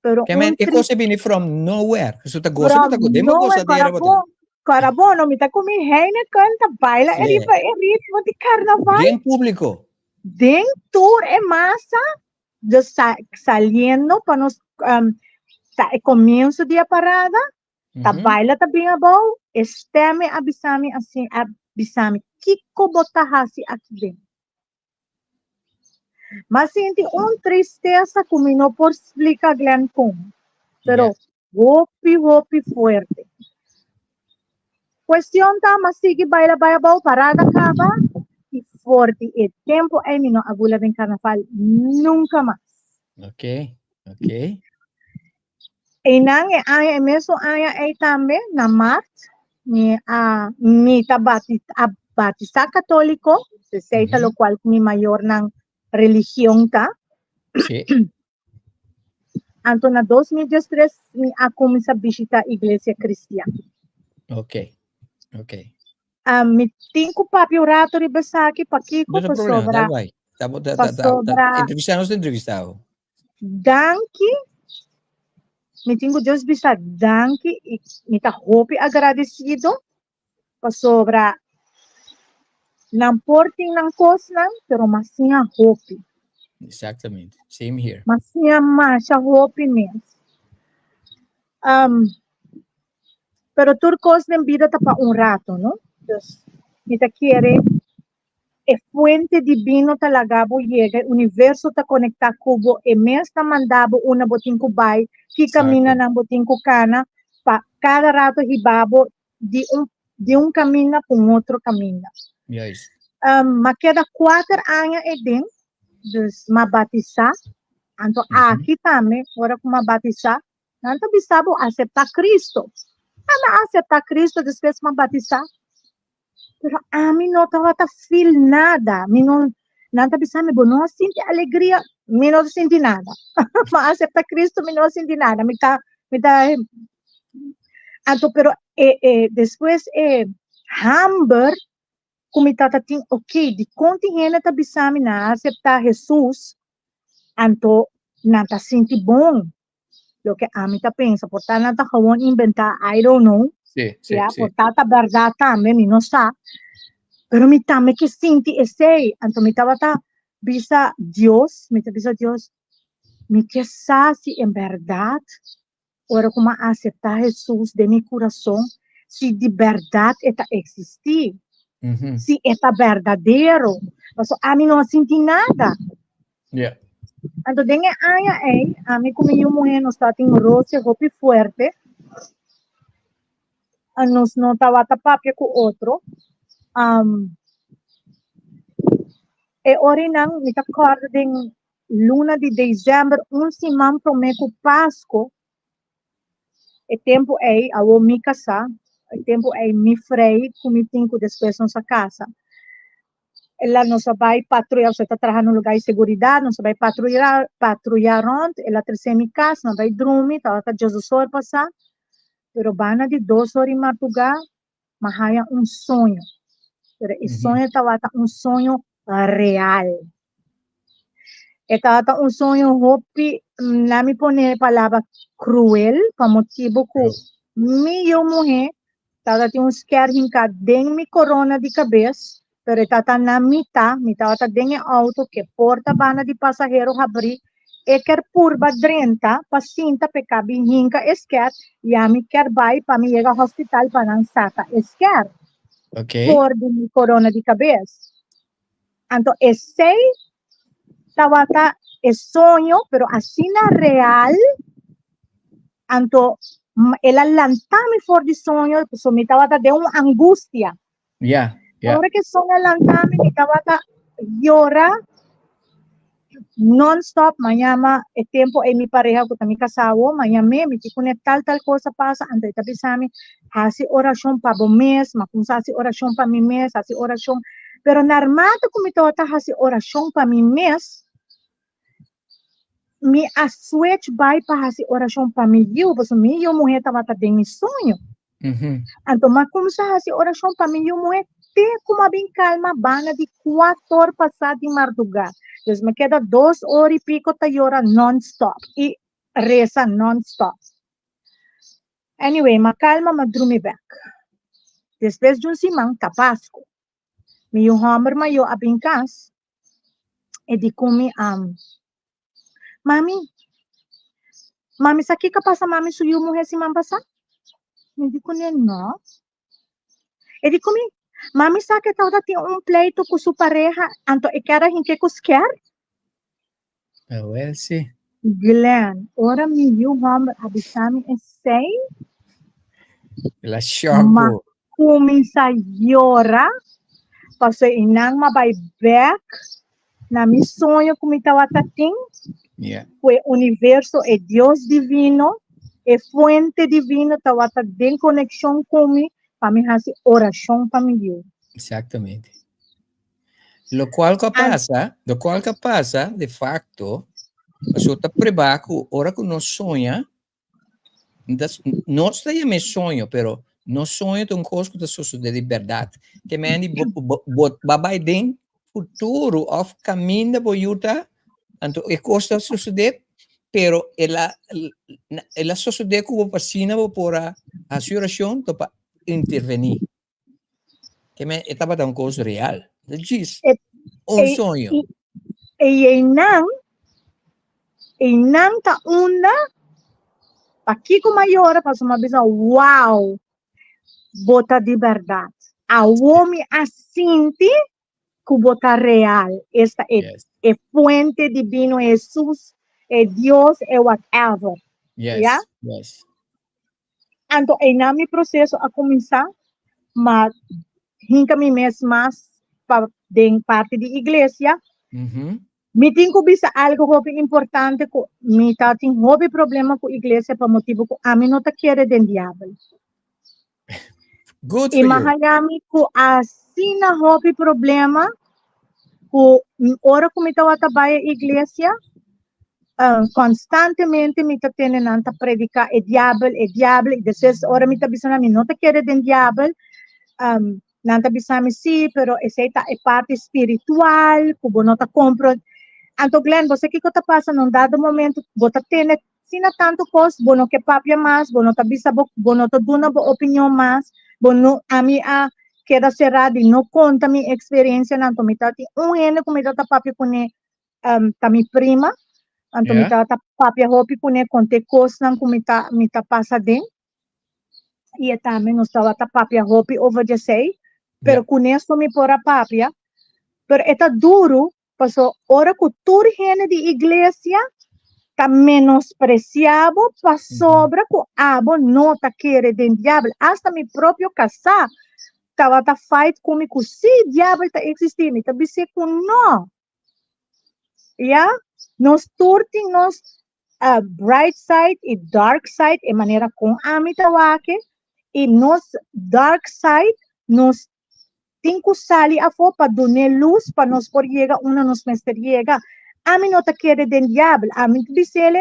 Pero Ke men, un e kos e bini from nowhere. Su ta gosa, bo ta From den bo nowhere, gosadera bo ta. Kora bo, no, mi ta ku mi Heineken ta baila Sí. riba e ritmo di karnaval. Den públiko. Den tur e masa, dus sa, saliendo pa nos, um, ta e komienso di e parada, Ta baila ta bin abou, e steme a bisa mi asin, a bisa mi, Kiko bo ta hasi aki den? M'a sinti un tristesa ku mi no por splika Glenn kon, pero hopi, hopi fuerte. Kuestion ta, m'a sigui baila bai abou, parada kaba, i for di e tempu ei mi no a bula den karnaval nunka mas. Ok, ok. Einan e aña, e mesun aña ei tambe, na mart, mi a mi ta bati a batisá katóliko, esei ta lokual ku mi mayornan religion ta. Sí. Anto na 2013 mi a kuminsá bishitá iglesia kristian. Ok, ok. Um, mi tin ku papia un rato riba esaki, pakiko? No ta problema, Pasobra, dal bai. Ta, ta, ta, ta, ta, pasobra entrevistá nos ta entrevistá bo. Danki, mi tin ku Dios bisa danki i mi ta hopi agradesido pasobra nan por tin nan kosnan pero m'a siña hopi. Exactamente, same here. M'a siña masha hopi mes. Um, pero tur kos den bida ta pa un rato, no? Dus mi ta kere E fuente dibino ta laga bo yega, e universo ta konektá ku bo, e mes ta manda bo unda bo tin ku bai, ki kamindanan bo tin ku kana pa kada rato hiba bo di un di un kaminda pa un otro kaminda. Juist. M'a keda kuater aña eden, dus m'a batisá, anto aki tambe ora ku m'a batisá, nan ta bisa bo aseptá Cristo. Nan a aseptá Cristo despues m'a batisá. Pero ami no tabata feel nada. Mi no, nan ta bisa mi, bo no a sinti alegria? Mi no ta sinti nada. Ma acepta Cristo, mi no a sinti nada. Mi ta, mi ta, anto, pero e, e, despues e hamber ku mi tata tin, ok, di kon tin hende ta bisa mi nan a acepta Jesus, anto nan ta sinti bon. Loke ami ta pensa, por ta nan ta gewoon inventá, I don't know. Sí, sí, Ya, sí. por ta ta bèrdat tambe, mi no sa. Pero mi tambe ke sinti esei. Anto mi tabata bisa Dios, mi ta bisa Dios, mi ke sa si en bèrdat ora ku mi a aseptá Hesus den mi kurason, si di bèrdat e ta eksistí, si e ta berdadero. Pasobra ami no a sinti nada. Yeah. Anto den e aña ei, ami ku mi yu muhé nos tabatin un roce hopi fuerte. Nos no tabata papia ku otro. Um, e orinan mi ta kòrda den luna di desèmber, un siman promé ku Pasko, e tempu ei, awor mi kasá, e tempu ei mi frei ku mi tin ku despues nos a kasa. El a nos a bai patruya, e ta traha na un lugá di seguridat, nos a bai patruya, patruya rònt, el a trese mi kas, mi a bai drumi, tabata 12 or pasá, pero banda di 2 or di mardugá, m'a haña un soño. Pero e soño tabata un soño real. E tabata un soño hopi, laga mi pone palabra kruel, pa motibu ku mi yu muhé tabatin un skèr hinká den mi korona di kabes, pero e tabata na mitá, mi tabata den e outo ku e porta banda di pasahero habrí, e ker purba drenta pa sinta p'e kabi hinka e skèr, i ami ker bai pa mi yega hospital pa nan saka e skèr for di mi korona di kabes. Anto esei tabata e soño, pero asina real, anto el a lanta mi for di soño, so mi tabata den un angustia. Ora ku e soño a lanta mi, mi tabata yora non-stop. M'a yama e tempu ei mi pareha ku ta mi kasá, m'a yam'é, mi di kuné tal tal kos a pasa, anto e ta bisa mi, hasi orashon pa bo mes, m'a kuminsá hasi orashon pa mi mes, hasi orashon. Pero naarmate ku mi tabata hasi orashon pa mi mes, mi a switch bai pa hasi orashon pa mi yu, pasobra mi yu muhé tabata den mi soño. Anto m'a kuminsá hasi orashon pa mi yu muhé te ku m'a bin kalma banda di 4 or pasá di mardugá. Dus mi keda 2 or i piko ta yora non-stop i resa non-stop. Anyway, m'a kalma, m'a drumi bèk. Despues di un siman, ta Pasku. Mi yu hòmber mayó a bin kas, e di ku mi, "Mami, mami sa kiko a pasa mami su yu muhé siman pasá?" Mi di kuné, "No." E di ku mi, "Mami sa ku e tabata tin un pleito ku su pareha, anto e ker a hink'é ku skèr?" Awel si. Glenn, ora mi yu hòmber a bisa mi esei, El a shock m'a bo. kuminsá yora, pasobra e nan m'a bai bèk na mi soño ku mi tabata tin, ku e universo, e Dios divino, e fuente divino tabata den konekshon ku mi pa mi hasi orashon pa mi yu. Exactamente. Lo kual ku a pasa, lo kual ku a pasa, de facto, pasobra ta prueba ku ora ku nos soña, nos ta yama e soño, pero nos soño ta un kos ku ta sosodé di bèrdat. Ke men di bo bo bo ba bai den futuro òf kaminda bo yu ta, anto e kos ta sosodé, pero el a el a sosodé ku bo pa asina bo por a hasi orashon to pa intervení. Ke men e tabata un kos real. Djis un soño. E einan, einan ta unda pakiko m'a yora pasobra m'a bisa wow, bo ta di bèrdat. Awo mi a sinti ku bo ta real. Esta e e fuente divino Hesus, e Dios, e whatever. Ya? Yes. Anto einan mi proseso a kuminsá, m'a hinka mi mes mas pa den parti di iglesia. Mi tin ku bisa algu hopi importante ku mi ta tin hopi problema ku iglesia pa motibu ku ami no ta kere den diabel. Good I for m'a you. haña mi ku asina hopi problema ku ora ku mi tabata bai e iglesia, konstantemente mi ta tende nan ta prediká e diabel, e diabel, i despues ora mi ta bisa nan mi no ta kere den diabel, nan ta bisa mi sí, pero esei ta e parti spiritual ku bo no ta kompro. Anto Glenn, bo sa kiko ta pasa na un dado momento bo ta tende asina tantu kos, bo no ke papia mas, bo no ta bisa bo, bo no ta duna bo opinion mas, bo no, ami a keda será di no konta mi eksperensianan, anto mi ta tin un hende ku mi ta papia kuné, ta mi prima, anto mi ta papia hopi kuné, kont'é kosnan ku mi ta mi ta pasa aden, i e tambe nos tabata papia hopi over di esei, pero kuné so mi por a papia, pero e ta duru Paso ora ku tur hende di iglesia ta menospresiá bo pasobra ku abo no ta kere den diabel. Asta mi propio kasá tabata fight ku mi ku sí diabel ta eksistí. Mi ta bis'é ku no. Ya, nos tur tin nos bright side i dark side, e manera kon ami ta wak e, i nos dark side nos. tin ku sali afó pa dun'é lus pa nos por yega unda nos mester yega. Ami no ta kere den diabel, ami ta bis'el,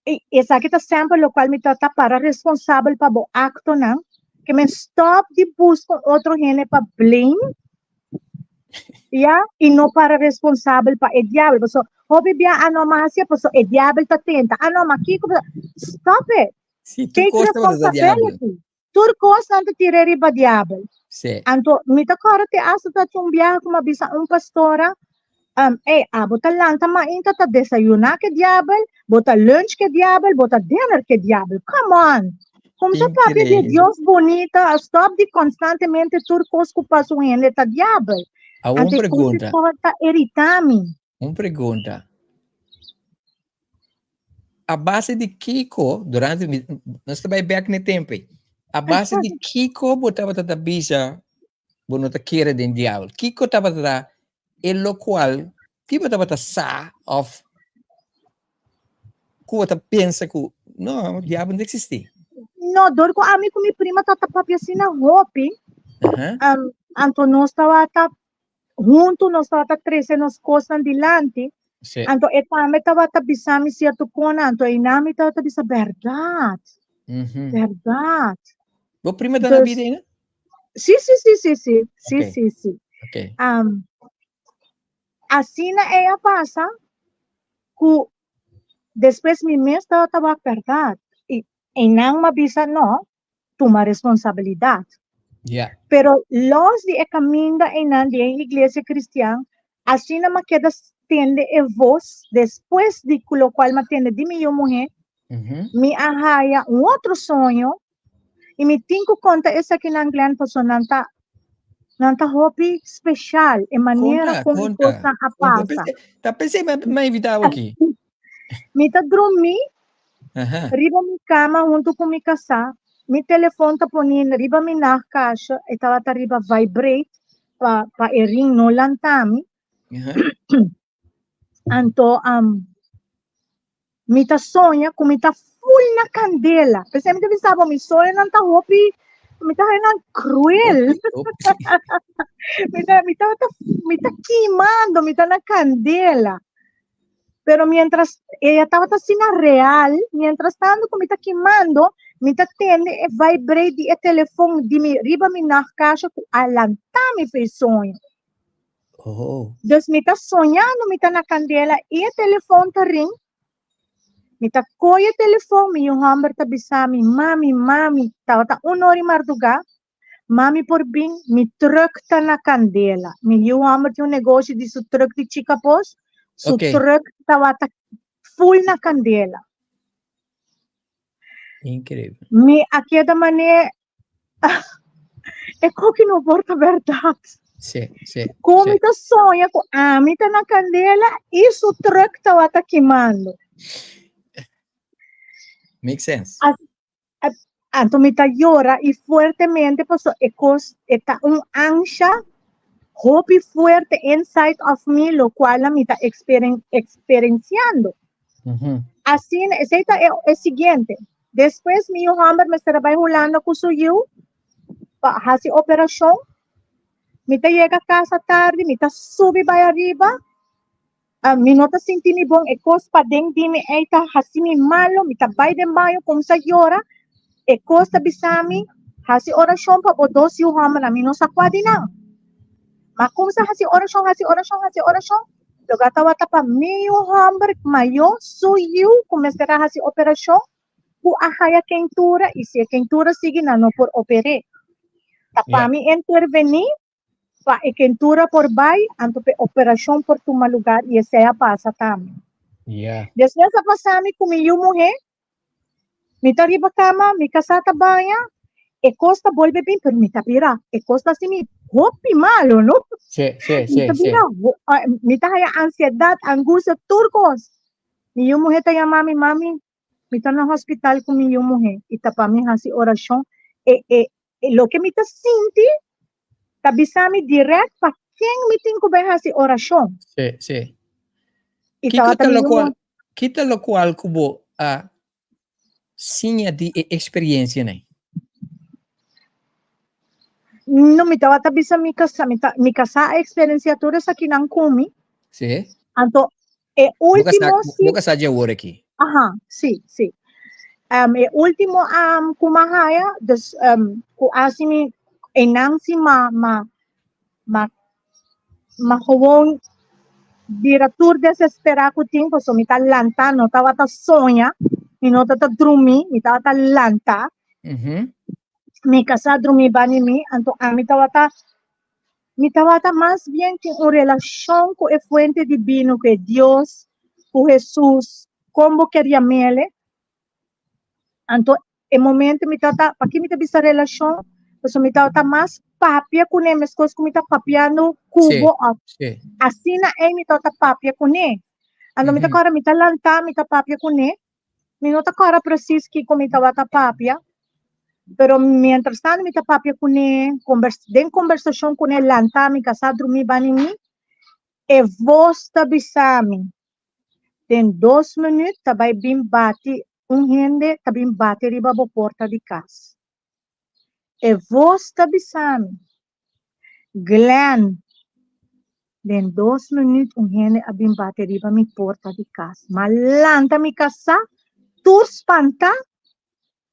i esaki ta semper lokual mi ta ta para responsabel pa bo aktonan, ke men stòp di buska un otro hende pa blame, ya, i no para responsabel pa e diabel, pasobra hopi bia a no mas hacia pasobra e diabel ta tenta, a no, ma kiko, stop it, Sí, tur take kos tabata ta diabel. responsibility. Tur kos nan ta tira riba diabel. Sí. Anto, mi ta kòrda te asta ta un biaha ku mi a bisa un pastora, um, ey, abo ta lanta mainta ta desayuná ke diabel, bo ta lunch ke diabel, bo ta dinner ke diabel. Come on! Kumsa papia di Increíble. Dios bonita, stop di konstantemente tur kos ku pasa un hende ta diabel. Awor un Anto, e kos pregunta. ta irritá mi. Un pregunta. A base di kiko, durante, nos ta bai bek na e tempo ei. A base di kiko bo tabata ta bisa bo no ta kere den diabel? Kiko tabata ta e lokual ki bo tabata sa of ku bo ta pensa ku no, diabel no ta eksistí? No, dor ku ami ku mi prima tabata papia asina hopi, anto nos tabata Huntu nos tabata trese nos kosnan dilanti, Sí. anto e tambe tabata bisa mi sierto kona, anto einan mi tabata bisa bèrdat, bèrdat. Bo prima ta na Dus, bida ainda? sí, sí, sí, sí, sí, sí, Ok. sí, sí. Ok. Um, asina ei a pasa ku despues mi mes tabata wak bèrdat. I einan mi a bisa no, tuma responsabilidad. Pero los di e caminda einan di e iglesia cristian, asina m'a keda tende e voz, despues di cu locual m'a tende di mi yu muhe, mi a haya un otro soño, y mi tin cu conta esakinan Glenn pasobra nan ta nan ta hopi special, e manera Conta, con e conta, cosnan a conta. pasa. Ta pensé m'a invita bo aki. Mi ta drumí riba mi kama huntu ku mi kasá. Mi telefon ta poni riba mi nachtkastje, e tabata riba vibrate pa pa e ring no lanta mi. Anto mi ta soña ku mi ta full na kandela. P'esei mi ta bisa bo mi soñonan ta hopi, mi ta haña nan kruel. Mi ta mi tabata mi ta kimando, mi ta na kandela. Pero mientras ella tabata asina real, mientras tanto ku mi ta kimando, mi ta tende e vibrate di e telefon di mi riba mi nachtkastje ku a lanta mi for e soño. Oh. Dus mi ta soñando mi ta na kandela i e telefon ta ring. Mi ta kohe e telefon, mi yu hòmber ta bisa mi, Mami, mami, tabata un ora i mardugá, Mami por bin, mi truck ta na candela. Mi yiu homber tin un negoshi di su truck di Chicapos, su truck tawata full na candela. Increíble. Mi a keda mane, e koki no por ta berdad. Sí, sí, Con sí. mi ta soña cu ami ta na candela y su truck tawata kimando. Make sense. Anto mi ta yora i fuertemente paso e kos e ta un ansha hopi fuerte inside of me lokual mi ta eksperensiando. Asina, esei ta e, e siguiente. Despues mi yu hòmber mester a bai Hulanda ku su yu pa hasi operashon. Mi ta yega kasa tardi, mi ta subi bai ariba. Ah, mi no ta sinti mi bon, e kos paden di mi ei ta hasi mi malo, mi ta bai den baño, kumsa yora, e kos ta bisa mi, hasi orashon pa bo dos yu hòmbernan, mi no sa kua di nan. Ma kumsa hasi orashon, hasi orashon, hasi orashon, loke a tabata pa mi yu hòmber mayó, su yu ku mester a hasi operashon, ku a haya keintura, i si e keintura sigui nan no por oper'é. Ta pa mi intervení Pa e kentura por bai, anto p'e operashon por tuma lugar i esei a pasa tambe. Despues a pasa mi ku mi yu muhé, mi ta riba kama, mi kasá ta baña, e kos ta bolbe bin, pero mi ta bira, e kos ta hasi mi hopi malo, no? Mi ta bira, mi ta haya ansiedat, angustia, tur kos. Mi yu muhé ta yama mi, mami, mi ta na hospital ku mi yu muhé i ta pa mi hasi orashon, e e e loke mi ta sinti ta bisa mi dirèkt pa ken mi tin ku bai hasi orashon. Sí, sí. I Kiko tabata ta mi yu lokual, muhé. ki ta lokual ku bo a siña di e eksperensianan? No, mi tabata bisa mi kasá, mi ta, mi kasá a eksperensiá tur esakinan ku mi. Sí. Anto, e último sí. Bo kasá dje awor aki? Aha, sí, sí. Um, e último um, ku m'a haya, dus um, ku hasi mi, einan sí m'a, m'a, m'a, m'a gewoon bira tur desesperá ku tin, pasobra mi ta lantá, no tabata soña, mi no tabata drumí, mi tabata lantá. Mm -hmm. Mi kasá drumí bani mi, anto ami tabata, mi tabata mas bien tin un relashon ku e fuente dibino, ku e Dios, ku Hesus, kon bo ker yam'ele. Anto e momento mi tabata, paki mi ta bisa relashon? Pasobra mi tabata mas papia kuné meskos ku mi ta papiando ku bo òf asina ei mi tabata papia kuné. Anto mi ta kòrda mi ta lantá mi ta papia kuné. Mi no ta kòrda presis kiko mi tabata papia, pero mientras tanto mi ta papia kuné, kombers den kombersashon kuné lantá mi kasá drumí bani mi, e vos ta bisa mi, den dos minüt ta bai bin bati un hende ta bin bati riba bo porta di kas. E vos ta bisa mi, Glenn, den dos minuut un hende a bin bati riba mi porta di kas. M'a lanta mi kasá, tur spantá.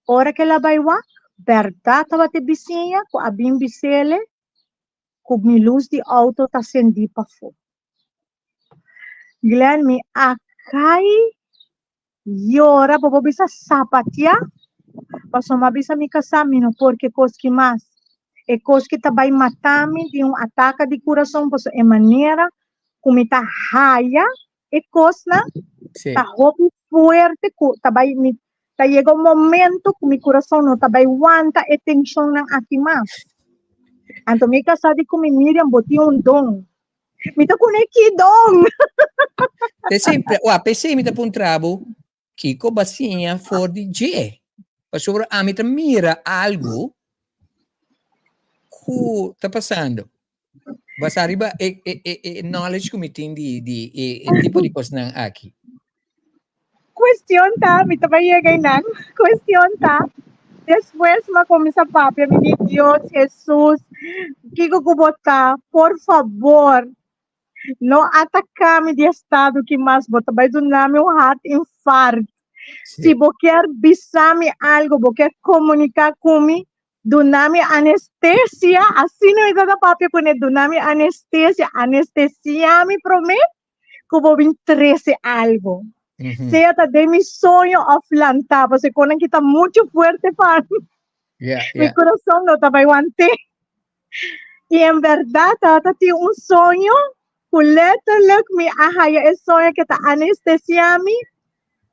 Ora ku el a bai wak, bèrdat tabata e bisiña ku a bin bis'ele ku mi lus di outo ta sendí pafó. Glenn, mi a kai Yora, bo por bisa sapatia, pasobra mi a bisa mi kasá mi no por ke kos ki mas. E kos ki ta bai mata mi di un ataka di kurason pasobra e manera ku mi ta haya e kosnan ta hopi fuerte ku ta bai mi ta yega un momento ku mi kurason no ta bai wanta e tenshonnan aki mas. Anto mi kasá di ku mi, Miriam, bo tin un don. Mi ta kune ki don. P'esei, wa, p'esei mi ta puntra bo, kiko bo a siña for di dje? Pasobra ami ta mira algu ku ta pasando. Basá riba e, e, e, e knowledge ku mi tin di, di e, e tipo di kosnan aki. Cuestion ta, mi ta bai yega einan, cuestion ta, despues mi a cuminsa papia, mi di, Dios, Jesus, kico cu bo ta? Por fabor, no ataca mi di estado ki mas, bo ta bai duna mi un hart infart. Si bo kier bisa mi algo, bo kier comunica cu mi, duna mi anestesia, asina mi ta papia cune, duna mi anestesia, anestesia mi prome, ku bo bin trese algo. Mm -hmm. Sea ta den mi soño of lantá, pasobra konan ki ta mucho fuerte pa mi. Mi corazón no ta bai wante. Y en verdad tabata tin un soño ku letterlijk mi a haya e soño ke ta anestesia mi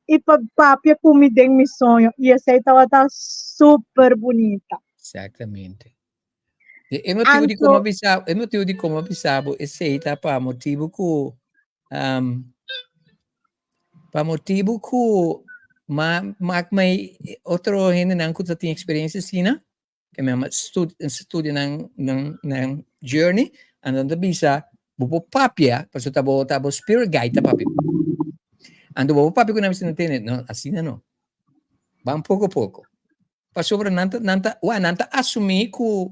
y pa papia ku mi den mi soño. Y esei tabata super bunita. Exactamente. E motibu di komo bisa, e motibu di komo bisa bo esei ta pa motibu ku um, pa motibu ku ma mak mai otro hendenan ku ta tin experiencia asina, ke mi ama stud, studia nan nan nan journey, anto ta bisa bo por papia, pasobra ta bo ta bo spirit guide ta papia. Anto bo por papia ku nan bisa nan tene, no, asina no. Ban poko poko. Pasobra nan ta, nan ta, wa, nan ta asumí ku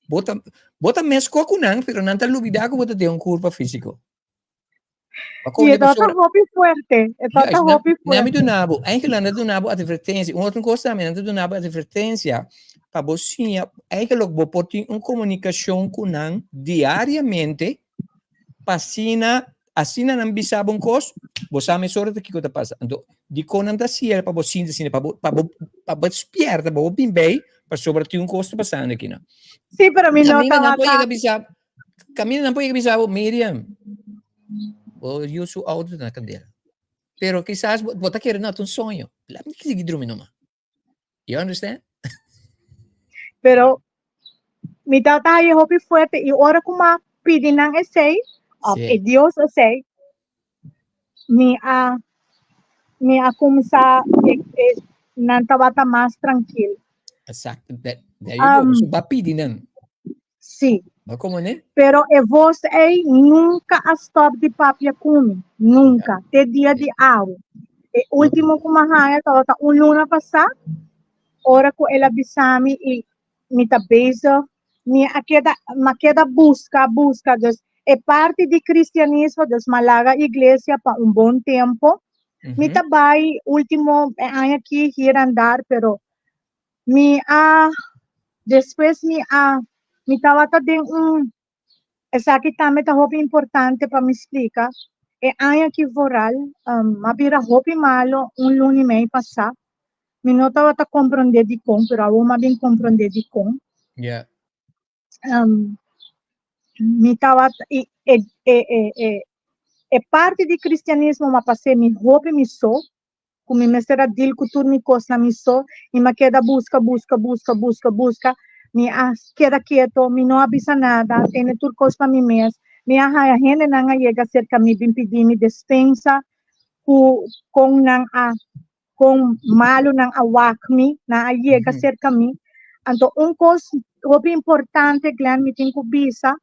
bo ta, bo ta meskó ku nan, pero nan ta lubidá ku bo ta den un kurpa físiko. I e tabata hopi fuerte, e tabata hopi fuerte. Nan mi duna bo, eigenlijk nan ta duna bo advertensia. Un otro kos tambe, nan ta duna bo advertensia pa bo siña, eigenlijk bo por tin un komunikashon ku nan diariamente, pa asina, asina nan bisa bo un kos, bo sa mesora ta kiko ta pasa. Anto, dikon nan ta hasiel pa bo sinti asina, pa bo, pa bo, pa bo spierta, pa bo bin bei, pasobra tin un kos ta pasando akinan. Sí, pero mi no Kaminda nan por tabata. yega bisa, kaminda nan por yega bisa bo, Miriam, bo yu su auto ta na kandela. Pero kisas bo, bo ta kere no, ta un soño. Laat mi sigui drumi numa. You understand? Pero mi tata haye hopi fuerte y ora ku ma pidi nan esei, of e Dios esei, mi a mi a kumsa e, e, nan tabata mas trankil. Exacto. There, there you go. So ba pidi nan. Sí. Ba como ne? Pero e voz ei nunca a stop di papia ku mi. Nunca. Te dia di awe. E último ku mi a haña tabata un luna pasá, ora ku el a bisa mi i mi ta bezig. Mi a keda, m'a keda buska, buska. Dus e parti di cristianismo, dus m'a laga iglesia pa un bon tempo. Mi ta bai ultimo e aña aki hier en daar, pero mi a, despues mi a, mi tabata den un, esaki tambe ta hopi importante pa mi splika, e aña aki vooral, m'a bira hopi malo un luna y mei pasá. Mi no tabata comprende dikon, pero awor m'a bin comprende dikon. Mi tabata, y e, e, e, e, e parti di cristianismo m'a pas'é mi hopi mi so, ku mi mester a deal ku tur mi kosnan mi so, i m'a keda buska, buska, buska, buska, buska, mi a keda keto, mi no a bisa nada, tene tur kos pa mi mes, mi a haya hendenan a yega serka mi bin pidi mi despensa ku kon nan a kon malu nan a wak mi, nan a yega serka mi. Anto un kos hopi importante, Glenn, mi tin ku bisa,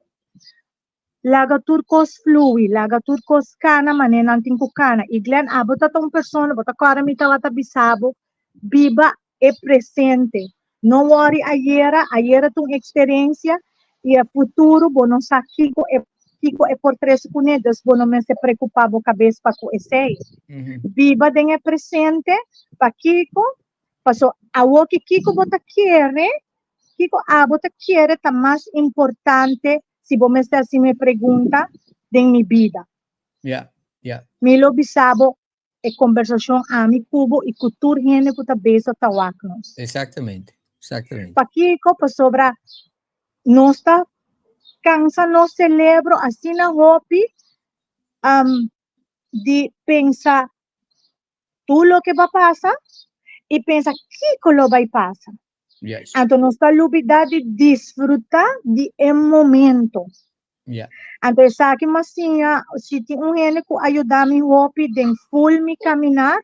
laga tur kos flui, laga tur kos kana manera nan tin ku kana. I Glenn, abo ta ta un persona, bo ta kòrda mi tabata bisa bo, biba e presente. No wòri ayera, ayera ta un eksperensia i e futuro bo no sa kiko e kiko e por trese kuné, dus bo no mester preokupá bo kabes pa ku esei. Biba den e presente, pakiko? Paso awoki kiko bo ta kere, kiko abo ta kere ta mas importante si bo mester hasi mi e pregunta den mi bida. Mi lo bisa bo e kombersashon ami ku bo i ku tur hende ku ta bezig ta wak nos. Exactamente, exactamente. Pakiko? Pasobra nos ta kansa nos selebro asina hopi um, di pensa tur loke ba pasa i pensa kiko lo bai pasa. Juist. Anto nos ta lubida di disfruta di e momento. Ja. Anto esaki m'a siña, si tin un hende ku a yuda mi hopi den full mi kaminar,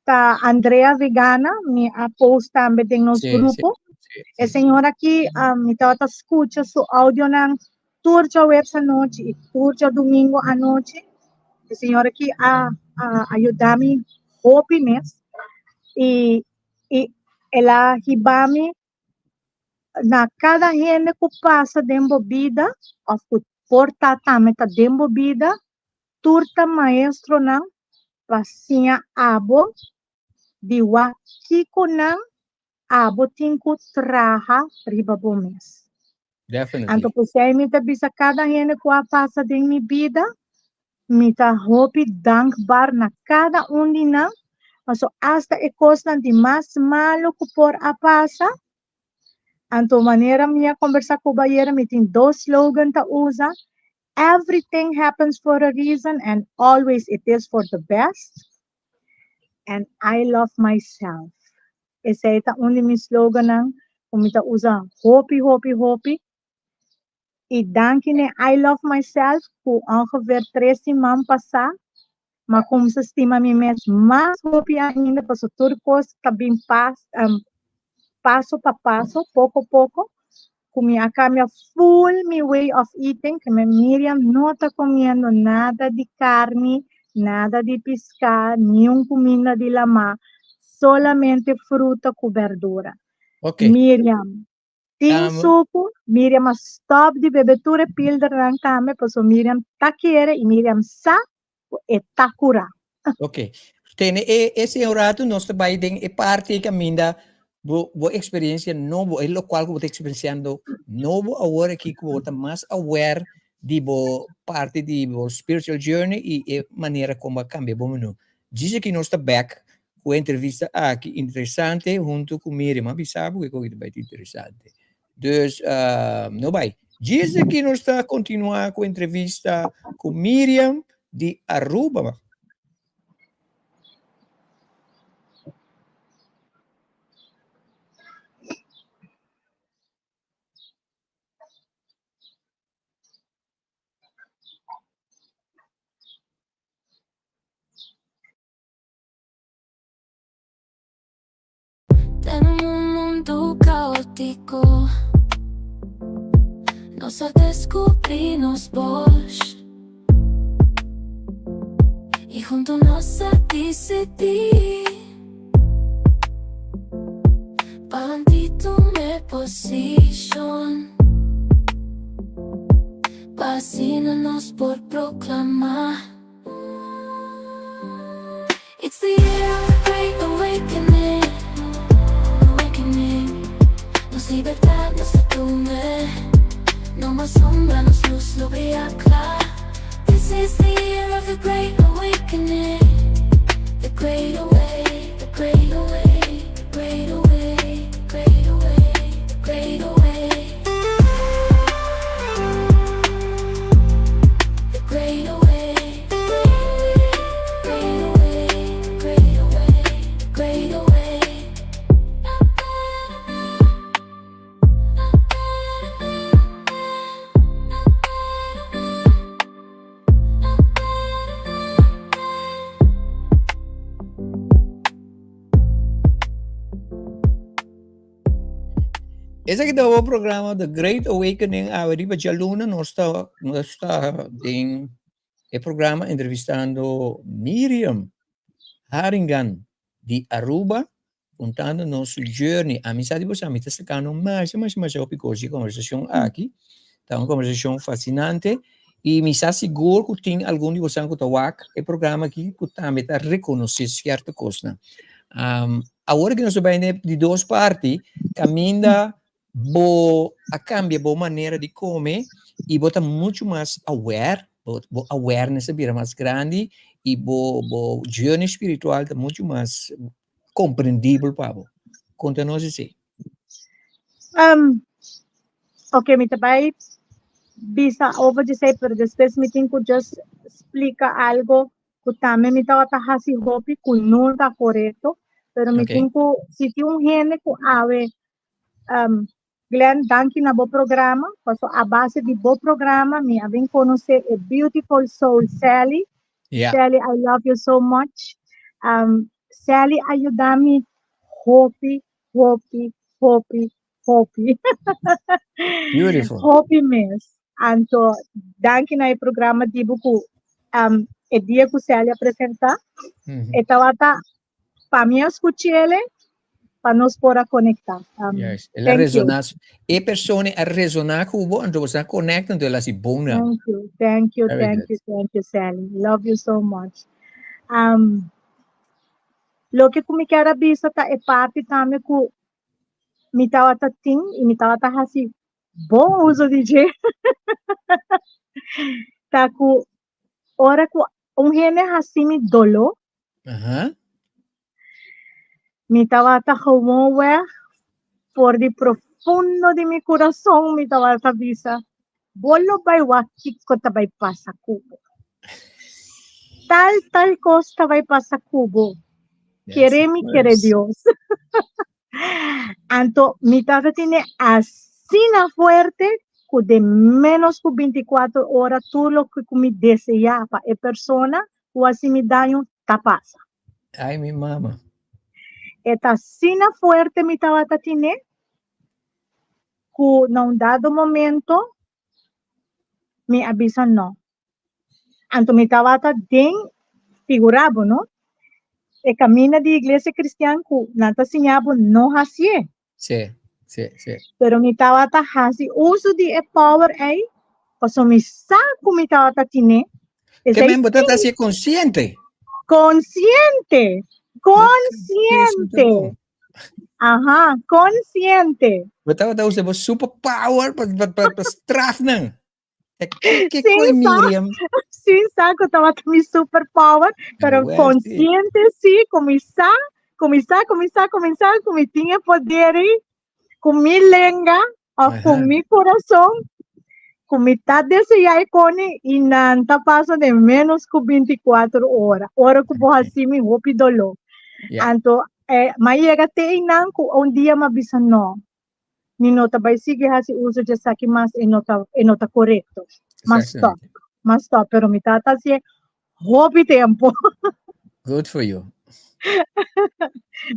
ta Andrea Vegana, mi a post tambe den nos Sí, sí, grupo. sí, E sí. señora aki, mi tabata skucha su audionan tur djaweps anochi i tur djadumingu anochi. E señora aki a a a yuda mi hopi mes i i el a hiba mi na kada hende ku pasa den bo bida òf ku por ta tambe ta den bo bida, tur ta maestronan pa siña abo di wak kiko nan abo tin ku traha riba bo mes. Definitely. Anto p'esei mi ta bisa kada hende ku a pasa den mi bida, mi ta hopi dankbaar na kada un di nan, paso asta e kosnan di mas malo ku por a pasa, anto manera mi a kombersá ku bo ayera mi tin dos slogan ta usa, everything happens for a reason and always it is for the best, and I love myself. Esei ta un di mi slogannan ku mi ta usa hopi hopi hopi. I danki n'e I love myself ku ongeveer tres siman pasá m'a kumsa stima mi mes mas hopi ainda pasobra tur kos ta bin pas paso pa paso, poko poko, ku mi a kambia full mi way of eating, ke mi Miriam no ta komiendo nada di karni, nada di piská, niun kuminda di lamá, solamente fruta ku bèrdura. Ok. Miriam tin suku, Miriam a stòp di bebe tur e pildernan tambe, pasobra Miriam ta kere i Miriam sa ku e ta kurá. Ok. Tene e ese un rato nos ta bai den e parti kaminda bo bo experiencia nobo, e locual ku bo ta experienciando nobo awor aki ku bo ta mas aware di bo parti di bo spiritual journey i e manera kon bo a kambia bo menu. Djis aki nos ta bek ku e entrevista aki interesante huntu ku Miriam. A bisa bo ku e koki ta bai ta interesante. Dus no bai. Djis aki nos ta kontinuá ku entrevista ku Miriam di Aruba. Den un mundu kaótiko Nos a deskubrí nos bos I huntu nos a disidí Palant'i tuma e posishon. Pa asina nos por proklamá. It's the year of the great awakening. Awakening. Nos libertat nos ta tuma. No mas sombra, nos lus lo bria kla. This is the year of the great awakening. The great awake, the great awake, the great awake, the great awake, the great awake. The great awake, the great awake, the great awake, the great awake, the great awake. Esaki ta bo programa The Great Awakening awe riba djaluna nos ta nos ta den e programa entrevistando Miriam Haringan di Aruba contando nos su journey. Ami sa di boso ami ta sacando masha masha masha hopi cos di e conversacion aki. Ta un conversacion fascinante y mi sa sigur cu tin algun di boso cu ta wak e programa aki cu tambe ta reconoce cierto cosnan. Um, awor cu nos ta bay na e di dos parti, caminda bo a cambia bo manera di come y bo ta mucho mas aware, bo, bo awareness a bira mas grandi y bo, bo journey spiritual ta mucho mas comprendibel pa bo. Conta nos esey. Ok, mi ta bai bisa over di esey, pero despues mi tin cu just splica algo cu tambe mi tabata haci hopi cu no ta corecto, pero mi tin cu, si tin un hende cu awe, Glenn, danki na bo programa, paso a base di bo programa mi a bin conoce e beautiful soul Sally. Sally, I love you so much. Sally a yuda mi hopi, hopi, hopi, hopi. Beautiful. Hopi mes. Anto, danki na e programa di bo ku, e dia ku Sally a presenta, e tabata pa mi a scuchele, pa nos por a conecta. Yes, el a Thank you. resona, e persona a resona cu bo, anto bo sa conecta, anto el a si bon na. Thank you, thank you, Very thank good. you, thank you, Sally. Love you so much. Loke cu mi kier a bisa ta e parti tambe cu mi tabata tin y mi tabata haci bon uso di dje. Ta cu ora cu un hende haci mi dolo, Mi tabata gewoon weg for di profundo di mi kurason mi tabata bisa, Bo lo bai wak kiko ta bai pasa ku bo. Tal tal kos ta bai pasa ku bo. Kere mi kere Dios. Anto mi tabata tene asina fuerte ku den ménos ku bintikuater ora tur loke ku mi deseá pa e persona ku hasi mi daño ta pasa. Ay, mi mama. E ta asina fuerte mi tabata tine ku na un dado momento mi a bisa no. Anto mi tabata den, figura bo no, e camina di iglesia cristian ku nan ta siña bo no hasié. Sí, sí, sí. Pero mi tabata hasi uso di e power ei, paso mi sa ku mi tabata tine. Ke men bo tabata hasié konsiente? Konsiente, konsiente. Aha, konsiente. Bo tabata usa bo super power pa pa pa pa straf nan. Ke ke Sin koi sa, Miriam? sin sa ku tabata mi superpower, pero Wel, sí. konsiente sí ku mi sa, ku mi sa, ku mi sa, ku mi sa, ku mi tin e poder ei, ku mi lenga òf ku mi kurason, ku mi ta deseá e koni i nan ta pasa den ménos ku bintikuater ora, ora ku bo hasi mi hopi doló. Anto, eh, m'a yega te einan ku un dia m'a bisa no, mi no ta bai sigui hasi uso di esaki mas, e no ta, e no ta korekto. M'a stòp, m'a stòp, pero mi tata hasié hopi tempu. Good for you.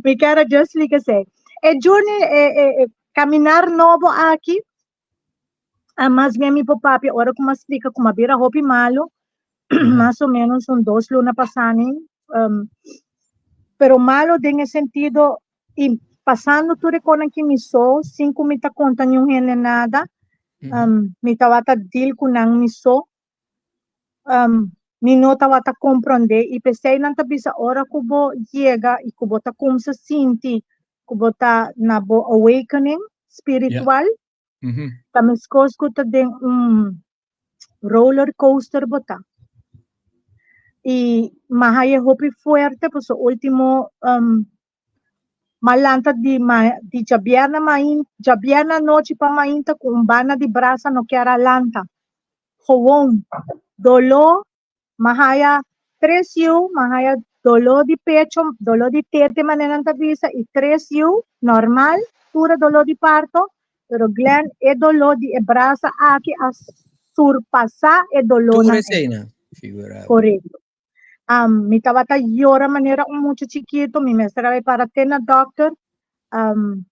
Mi kier a just splika esei. E journey, e, e, e kaminar nobo aki, a mas bien mi por papia ora ku m'a splika ku m'a bira hopi malu, mas o menos un dos luna pasani, um, pero malo den e sentido i pasando tur e konan ki mi so, sin ku mi ta konta niun hende nada. Mi tabata deal ku nan mi so. Mi no tabata komprondé i p'esei nan ta bisa ora ku bo yega i ku bo ta kumsa sinti ku bo ta na bo awakening spiritual, ta meskos ku ta den un roller coaster bo ta. I m'a haña hopi fuerte pasobra ultimo M'a lanta di ma di djabièrnè main djabièrnè anochi pa mainta ku un banda di brasa no kier a lanta. Gewoon doló, m'a haya tres yu, m'a haya doló di pecho, doló di tete manera nan ta bisa i tres yu normal, tur e doló di parto, pero Glenn e doló di e brasa aki a surpasá e Tur dolónan ei. eseinan, figura bo. Korekto. Um, mi tabata yora manera un mucha chiquito, mi mester a bai para te na dokter. Um,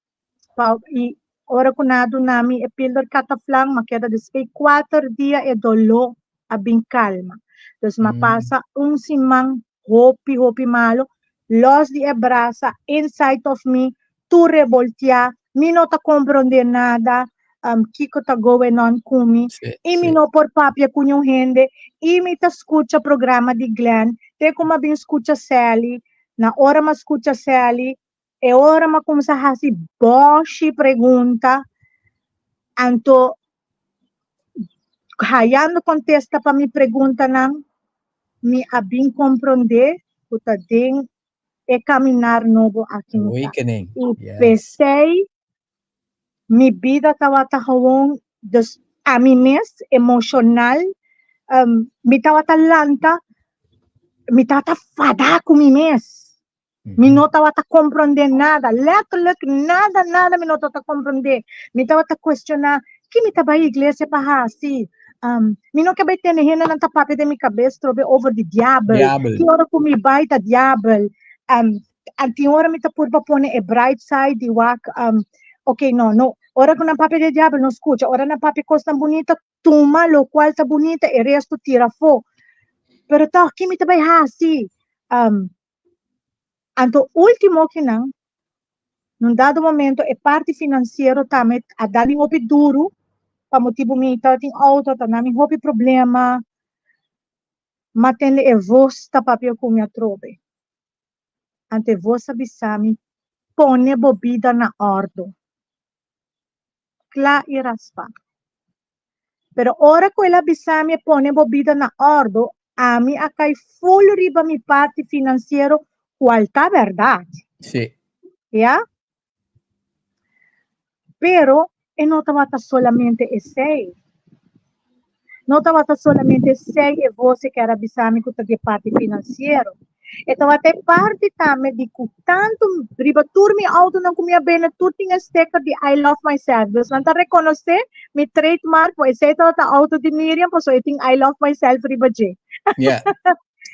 pa, i ora ku nan a duna mi e pilder Cataflan, m'a keda despues kuater dia e doló a bin kalma. Dus m'a pasa un siman hopi, hopi malo, los di e brasa, inside of me, tur revolteá, mi no ta komprondé nada, um, kiko ta going on ku mi, i mi no por papia ku niun hende, i mi ta skucha programa di Glenn, te ku m'a bin skucha Sally, na ora m'a skucha Sally, e ora m'a kumsa hasi bòshi pregunta, anto hayando kontesta pa mi preguntanan, mi a bin komprondé ku ta den e caminar nobo aki mi ta. Awakening. I Yes. p'esei mi bida tabata gewoon, dus ami mes emocional, mi tabata lanta, mi tabata fada ku mi mes. Mi no tabata comprende nada, letterlijk nada, nada mi no tabata comprende. Mi tabata cuestiona, ki mi ta bai iglesia pa hasi? Mi no ke bai tene hendenan ta papia den mi kabes trobe over di diabel. Diabel. Ki ora ku mi bai ta diabel. En tin ora mi ta purba pone e bright side di wak, ok, no, no. Ora ku nan papia di diabel no skucha. Ora nan papia kosnan bunita, tuma lokual ta bunita, e resto tira afó. Pero tòg, ki mi ta bai hasi? Anto ultimo kinan, nun dado momento e parti finansiero tambe a da mi hopi duru, pa motibu mi tabatin auto, ta na mi hopi problema, m'a tende e vos ta papia ku mi atrobe. Anto e vos a bisa mi, pone bo bida na òrdu. Kla i raspa. Pero ora ku el a bisa mi pone bo bida na òrdu, ami a kai ful riba mi parti finansiero, kual ta bèrdat. Sí. Ya? Pero e no tabata solamente esei. No tabata solamente esei e vos e kier a bisa mi ku ta di e parti finansiero. E tabata e parti tambe di ku tantu riba tur mi autonan ku mi a bende tur tin e sticker di I love myself. Dus nan ta rekonosé mi trademark ku esei tabata auto di Miriam pasobra e tin I love myself riba dje. Yeah.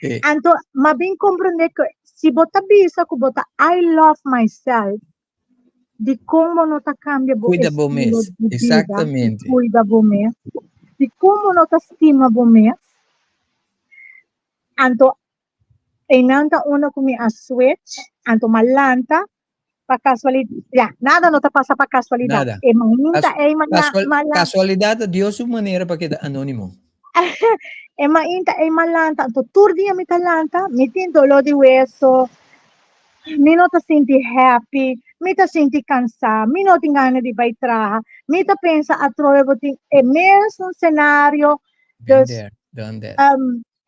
Sí. Anto m'a bin komprendé ku si bo ta bisa ku bo ta I love myself, dikon bo no ta kambia bo Kuida bo estilo mes. di bida i Exactamente. kuida bo mes? Dikon bo no ta stima bo mes? Anto einan ta unda ku mi a switch, anto m'a lanta pa kasualidad, ya, nada no ta pasa pa kasualidad. Nada. E mainta Cas- ei m'a casual- m'a lanta. Kasualidat ta Dios su manera pa keda anónimo. E mainta ei m'a lanta, anto tur dia mi ta lanta, mi tin doló di weso, mi no ta sinti happy, mi ta sinti kansá, mi no tin gana di bai traha, mi ta pensa atrobe bo tin e mesun senario, Been dus there, done that.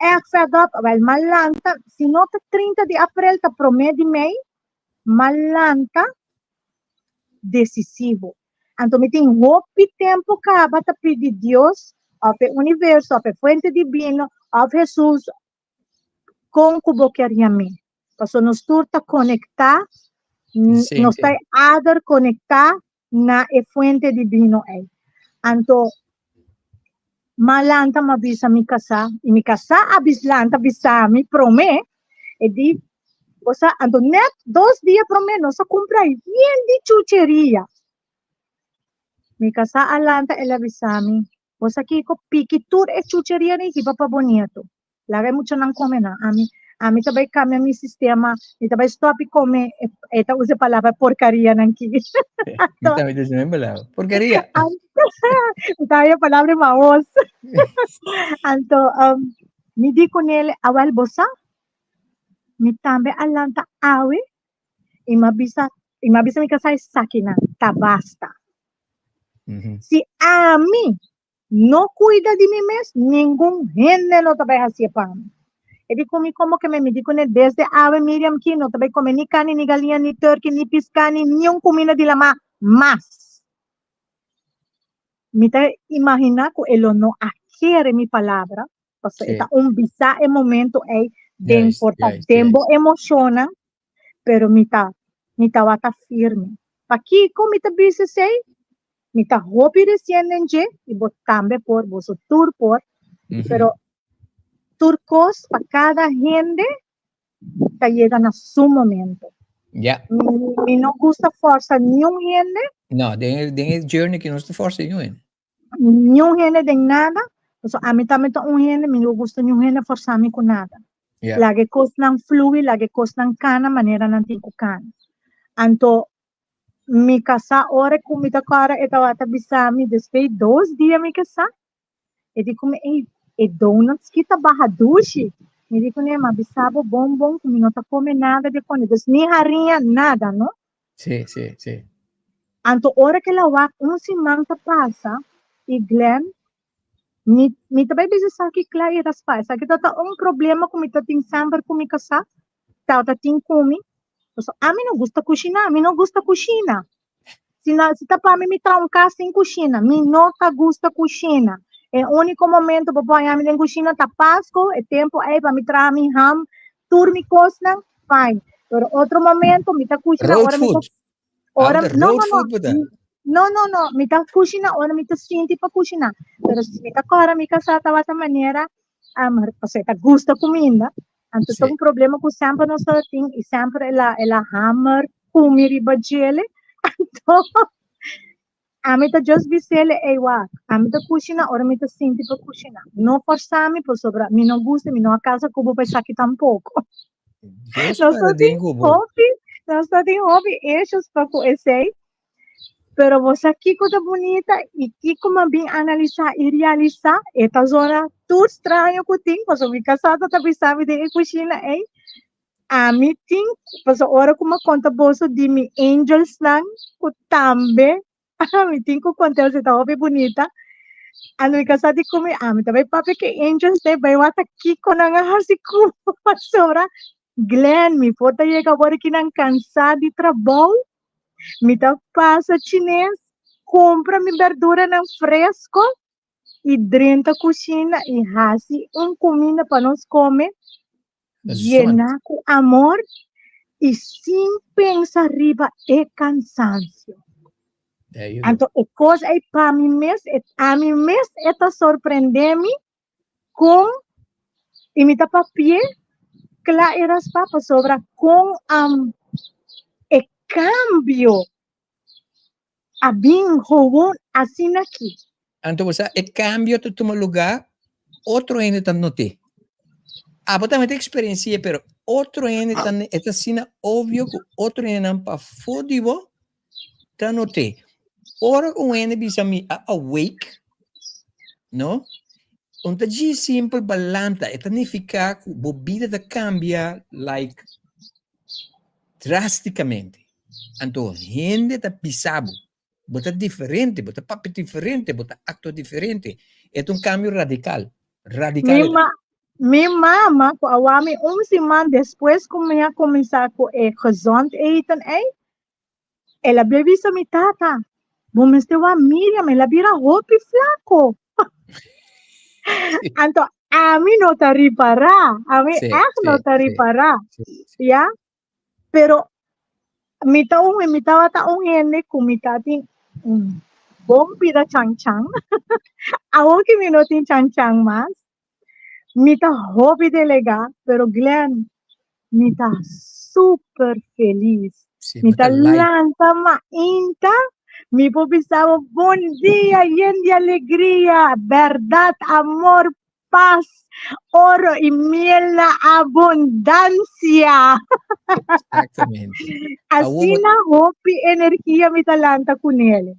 Echt fed up, wel m'a lanta, si no ta 30 di april ta promé di mei, m'a lanta decisivo. Anto mi tin hopi tempo caba ta pidi Dios of e universo of e fuente divino of Jesus con cu bo kier yam'é. Paso nos tur ta conecta, nos ta e ader conecta na e fuente divino ei. Anto m'a lanta m'a bisa mi kasá, i mi kasá a bis lanta bisa mi promé, e di, bo sa, anto nèt dos dia promé nos a kumpra yen di chucheria. Mi kasá a lanta el a bisa mi, bo sa kiko, piki tur e chucheria ni hiba pa bo nieto. Laga e muchanan kome nan. Ami, Ami ta bai kambia mi sistema, mi ta bai stop di kome, e ta usa e palabra porkarianan ki. Mi tambe ta usa e palabra, porkaria. Mi ta haya palabra mahos. Anto, mi di kunel, awel bo sa, mi tambe a lanta awe i mi a bisa, i mi a bisa mi kasá esakinan, ta basta. Si ami no kuida di mi mes, ningun hende no ta bai hasié pa mi. E di ku mi, Komo ke mi? Mi di kuné, Desde awe Miriam ki no ta bai kome ni karni, ni galiña, ni turkey, ni piská, ni niun kumida di lamá mas. Mi ta imaginá ku e lo no a kere mi palabra, pasobra e ta un bisá e momento ei den por ta den bo emoshonnan, pero mi ta mi tabata firme. Pakiko mi ta bisa esei? Mi ta hopi resien den dje i bo tambe por, boso tur por, pero tur kos pa kada hende ta yega na su momento. Ja. Mi no gusta forsa niun hende. No, den den e journey ki nos ta forsa niun hende. Niun hende den nada. Paso ami tambe ta un hende, mi no gusta niun hende forsa mi ku nada. Ja. Laga e kosnan flui, laga e kosnan kana manera nan tin ku kana. Anto mi kasá ora ku mi ta kòrda e tabata bisa mi despues di dos dia mi kasá, E di ku mi, Ey, e donuts ki ta baha dushi. Mi di kuné, Ma bisa bo bon bon ku mi no ta kome nada di kone. Dus ni hariña, nada, no? Sí, sí, sí. Anto ora ku el a wak un siman ta pasa i Glenn, mi, mi ta bai bisa esaki kla i raspa. Esaki ta ta un problema ku mi ta tin semper ku mi kasá, tabata tin ku mi. Pasobra ami no gusta kushiná, mi no gusta kushina. Si na, si ta pa mi, mi traha un kas sin kushina. Mi no ta gusta kushina. E úniko momento bo por haña mi den kushina ta Pasku, e tempu ei pa mi traha mi ham, tur mi kosnan, fine. Pero otro momento mi ta kushina Road ora mi ta food. ora Oude no road no no food bo ta. no no no mi ta kushina ora mi ta sinti pa kushina. Pero si mi ta kòrda mi kasá tabata manera um, pasobra e ta gusta kuminda. Anto ta Sí. un problema ku semper nos ta tin i semper el a el a hamer kumi riba djele. Anto ami ta just bisele, ey wak, ami ta kushina ora mi ta sinti pa kushina. No forsa mi pasobra mi no gusta, mi no a kasa ku bo pa esaki tampoko. Dios Nos para ta tin den ku bo. hopi, nos ta tin hopi issues pa ku esei. Pero bo sa kiko ta bunita i kiko m'a bin analisá i realisá? E ta zona tur straño ku tin, pasobra mi kasá ta ta bisa mi den e kushina ei. Ami tin, pasobra ora ku m'a konta boso di mi angelsnan ku tambe mi tin ku konta esei ta hopi bunita. Anto mi kasá di ku mi, ami ta bai papia ku e angels ei bai wak ta kiko nan a hasi ku bo pasobra Glenn mi por ta yega awor ki nan kansá di trabou. Mi ta pasa chines, kumpra mi berduranan fresko i drenta kushina i hasi un kuminda pa nos kome yená ku amor i sin pensa riba e kansansio. Anto e kos ei pa mi mes, ami mes e ta sorprendé mi Kon i mi ta papi'é kla i raspá pasobra kon e kambio a bin gewoon asina aki. Anto bo sa e kambio ta tuma lugá otro hende ta not'é. Abo tambe ta eksperensi'é pero otro hende ta e ta asina obvio ku otro hendenan pafó di bo Ta noté, ora un hende bisa mi a awake, no, un ta djis simpel balanta, e ta nifiká ku bo bida ta kambia like drástikamente. Anto hende ta bisa bo, bo ta diferente, bo ta papia diferente, bo ta aktua diferente. E ta un kambio radikal, radikal Mi e ta. ma mi mama ku a wak mi un siman despues ku mi a kuminsá ku e gezond eten ei, El a bia bisa mi tata, bo mester wak Miriam, el a bira hopi flaco. Anto ami no ta ripará, ami Sí, echt no sí, ta sí, ripará, sí, sí. ya. Pero mi ta un, mi tabata un hende ku mi ta tin un bon pida chan chan. Awor ki mi no tin chan chan mas, Mi ta hopi delegá, pero Glenn, mi ta super felis. Sí, Mi bo ta ta light. lanta mainta, mi por bisa bo bon dia yen di alegria, bèrdat, amor, Pas, oro i miel na abundansia. Exactamente. Awo, Asina hopi energia mi ta lanta kunele.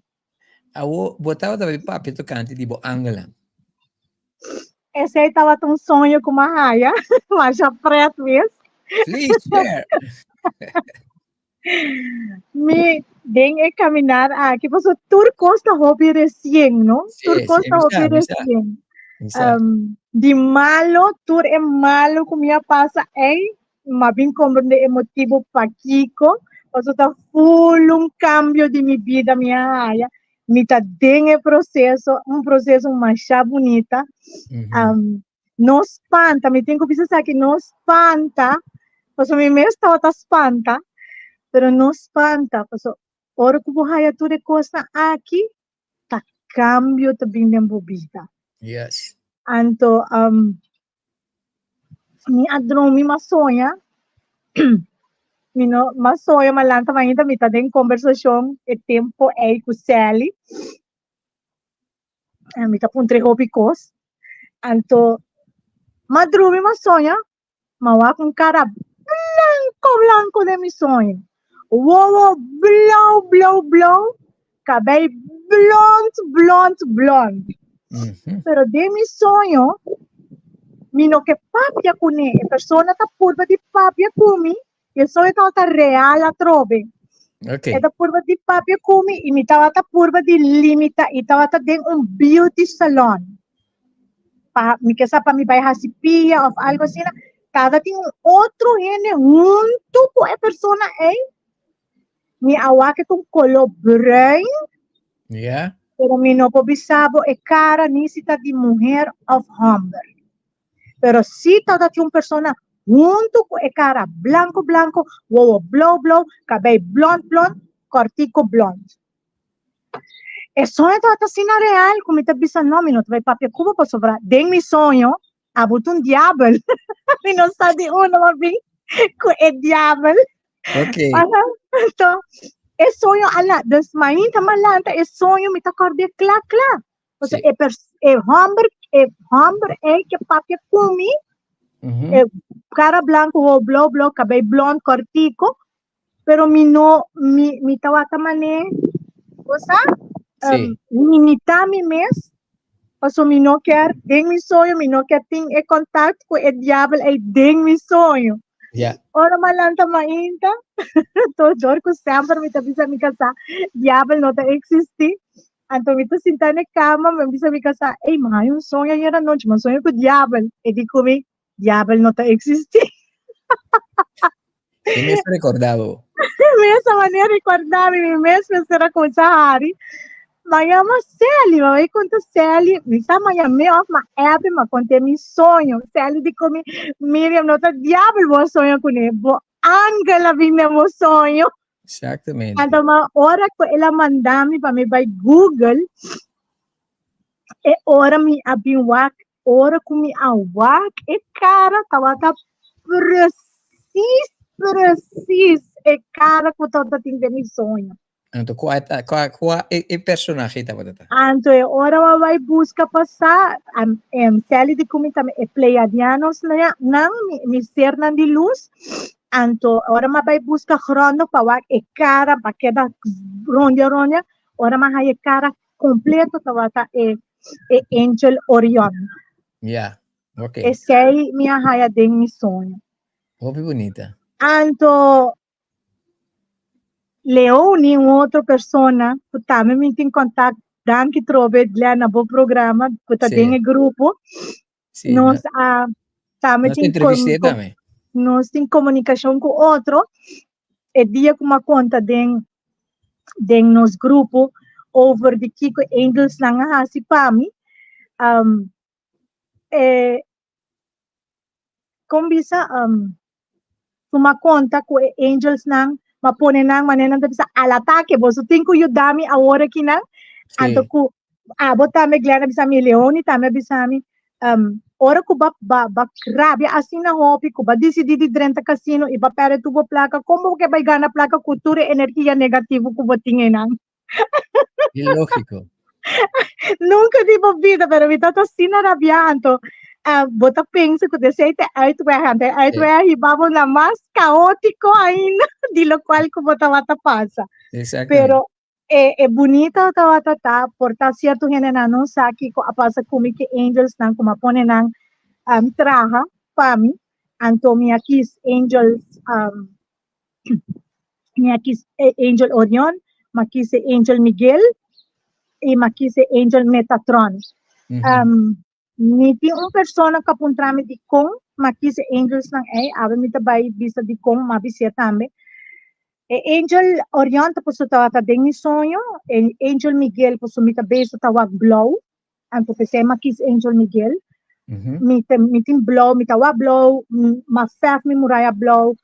Awo, bo tabata bai papia tokante di bo angelnan. Esei tabata un soño ku mi a haya, masha pret mes. Please share. Mi den e kaminar aki, pasobra tur kos ta hopi resien, no? Tur Sí, kos sí, ta mi hopi sa, mi sa, resien. mi sa. Di malo, tur e malo ku mi a pasa ei, m'a bin komprende e motibu pakiko, pasobra ta ful un kambio di mi bida mi a haya. Mi ta den e proseso, un proseso masha bunita. No spanta, mi tin ku bisa esaki, no spanta, pasobra mi mes tabata spanta, pero no spanta, pasobra ora ku bo haya tur e kosnan aki, ta kambio ta bin den bo bida. Anto, mi a drumi, mi a soña, mi no, mi a soña, mi a lanta mainta, mi ta den kombersashon e tempo ei ku Sally, mi ta puntra e hopi kos, anto mi a drumi, mi a soña, mi a wak un kara blanko blanko den mi soño, wowo blou blou blou, kabei blond blond blond. Pero den mi soño mi no ke papia kuné, e persona ta purba di papia ku mi i e soño tabata real atrobe. E ta purba di papia ku mi i mi tabata purba di limita i tabata den un beauty salon. Pa mi ke sa pa mi bai hasi pia of algo asina, tabata tin un otro hende huntu ku e persona ei. Mi a wak e ta un kolo bruin. Pero mi no por bisa bo e kara ni si ta di muher of homber. Pero si tabata tin un persona huntu ku e kara blanko blanko, wowo blou blou, kabei blond blond, kòrtiko blond. E soño tabata asina real ku mi ta bisa no, mi no ta bai papia ku bo pasobra den mi soño abo ta un diabel. Mi no sa di unda bo a bin ku e diabel. Aha, anto e soño a la, dus mainta m'a lanta e soño mi ta kòrd'é kla kla. Pasobra e pers e hòmber e hòmber ei ke papia ku mi, e kara blanku wowo blou blou, kabei blònd kòrtiko, pero mi no mi mi tabata man'é bo sa limitá mi mes pasobra mi no kier den mi soño mi no kier tin e kontakt ku e diabel ei den mi soño. Ora mi a lanta mainta to dor ku semper mi ta bisa mi kasá diabel no ta eksistí anto mi ta sinta na e kama mi a bisa mi kasá ey mi haña un soño ayer anochi mi a soña ku diabel e di ku mi diabel no ta eksistí. Mi mes ta rekordá bo. Mi esa manera rekordá mi, mi mes mester a kuminsá hari. Ma yama Sally, ma bai konta Sally, mi sa ma yam'é òf ma app ma kont'é mi soño. Sally di ku mi, Miriam, no ta diabel bo a soña kuné, bo angel a bin den bo soño. Exactamente. Anto ma ora ku el a manda mi pa mi bai Google, e ora mi a bin wak Ora ku mi a wak e kara tabata presis, presis e kara ku tabata tin den mi soño. Anto kua ta, kua, kua e, e personahe tabata ta? Anto e ora wa bai buska pa sa, am, em, Sally di ku mi tambe e Pleiadianos na, nan, mi, mi sernan di lus. Anto ora mi a bai buska grondig pa wak e kara, pa keda rondia rondia, ora mi a haya e kara completo tabata e e angel Orion. Ja, ok. Esei mi a haya den mi soño. Hopi bunita. Anto Leoni, un otro persona ku tambe mi tin contact, danki trobe Glenn na bo programa, ku ta den e grupo. Nos a tambe Nos tin entrevisté tambe. Nos tin komunikashon ku otro. E dia ku mi a konta den den nos grupo over di kiko angelsnan a hasi pa mi, um, e kon bisa um, tuma konta ku e angelsnan, m'a pone nan manera nan ta bisa al atake, boso tin ku yuda mi awor akinan. Anto ku abo tambe Glenn a bisa mi, Leoni tambe a bisa mi, um, ora ku ba, ba, ba rabia asina hopi, ku ba disidí di drenta kasino i ba pèrdè tur bo plaka, kon bo ke bai gana plaka ku tur e energia negativo ku bo tin einan? E lógiko. Nunka di bo bida, pero mi tabata asina rabiá, anto. Bo ta pensa ku esei ta uitweg, anto e uitweg a hiba bo na mas kaótiko ainda di lokual ku bo tabata pasa. Pero e e bunita tabata ta por ta sierto hendenan no sa kiko a pasa ku mi ku e angelsnan ku mi a pone nan traha pa mi, anto mi a kis angels mi a kis e angel Orion, mi a kis e angel Miguel i mi a kis e angel Metatron. Mi tin un persona ku a puntra mi dikon mi a kis e angelsnan ei, awe mi ta bai bisa dikon, mi a bis'é tambe. E angel Orion ta pasobra tabata den mi soño, e angel Miguel pasobra mi ta bes ta wak blou, anto p'esei mi a kis angel Miguel. Mi ta mi tin blou, mi ta wak blou, mi a fèrf mi muraya blou,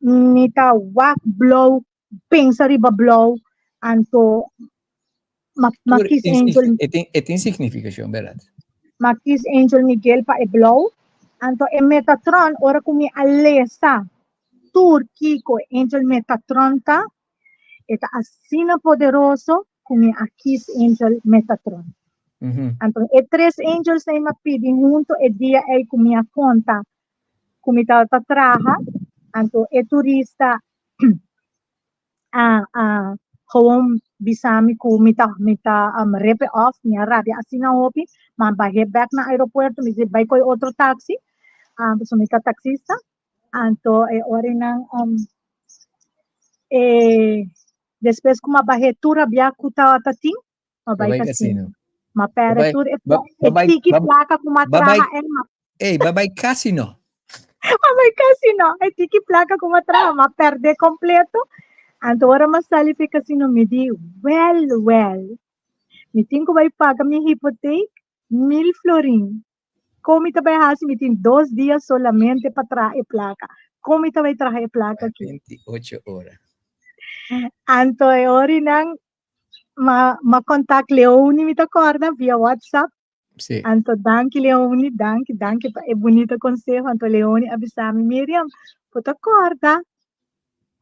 mi ta wak blou, pensa riba blou, anto ma ma kis angel. E tin signifikashon, bèrdat? Ma kis angel Miguel pa e blou, anto e Metatron ora ku mi a lesa tur kiko e angel Metatron ta, e ta asina poderoso ku mi a kis angel Metatron. Anto e tres angels ei m'a pidi hunto e dia ei ku mi a konta ku mi tabata traha, anto e turista a a gewoon bisa mi ku mi ta mi ta rip e off, mi a rabia asina hopi, mi a bah'é bek na aeropuerto, mi di bai kohe otro taxi, pasobra mi ta taxista, anto e ora nan e despues ku mi a bah'é tur rabia ku tabata tin, mi a bai casino, mi a pèrdè tur e tiki plaka ku mi a traha ei. Ey, bo a bai casino. Mi a bai casino, e tiki plaka ku mi a traha, mi a pèrdè kompleto. Anto ora mi a sali for e casino mi di, wèl, wèl, mi tin ku bai paga mi hipotek mil florin. Kon mi ta bai hasi? Mi tin dos dia solamente pa traha e plaka. Kon mi ta bai traha e plaka aki? 48 ora. Anto e orinan ma ma contact Leoni mi ta corda via WhatsApp. Sí. Anto danki Leoni, danki, danki pa e bunita conseho. Anto Leoni a bisa mi, Miriam, bo ta corda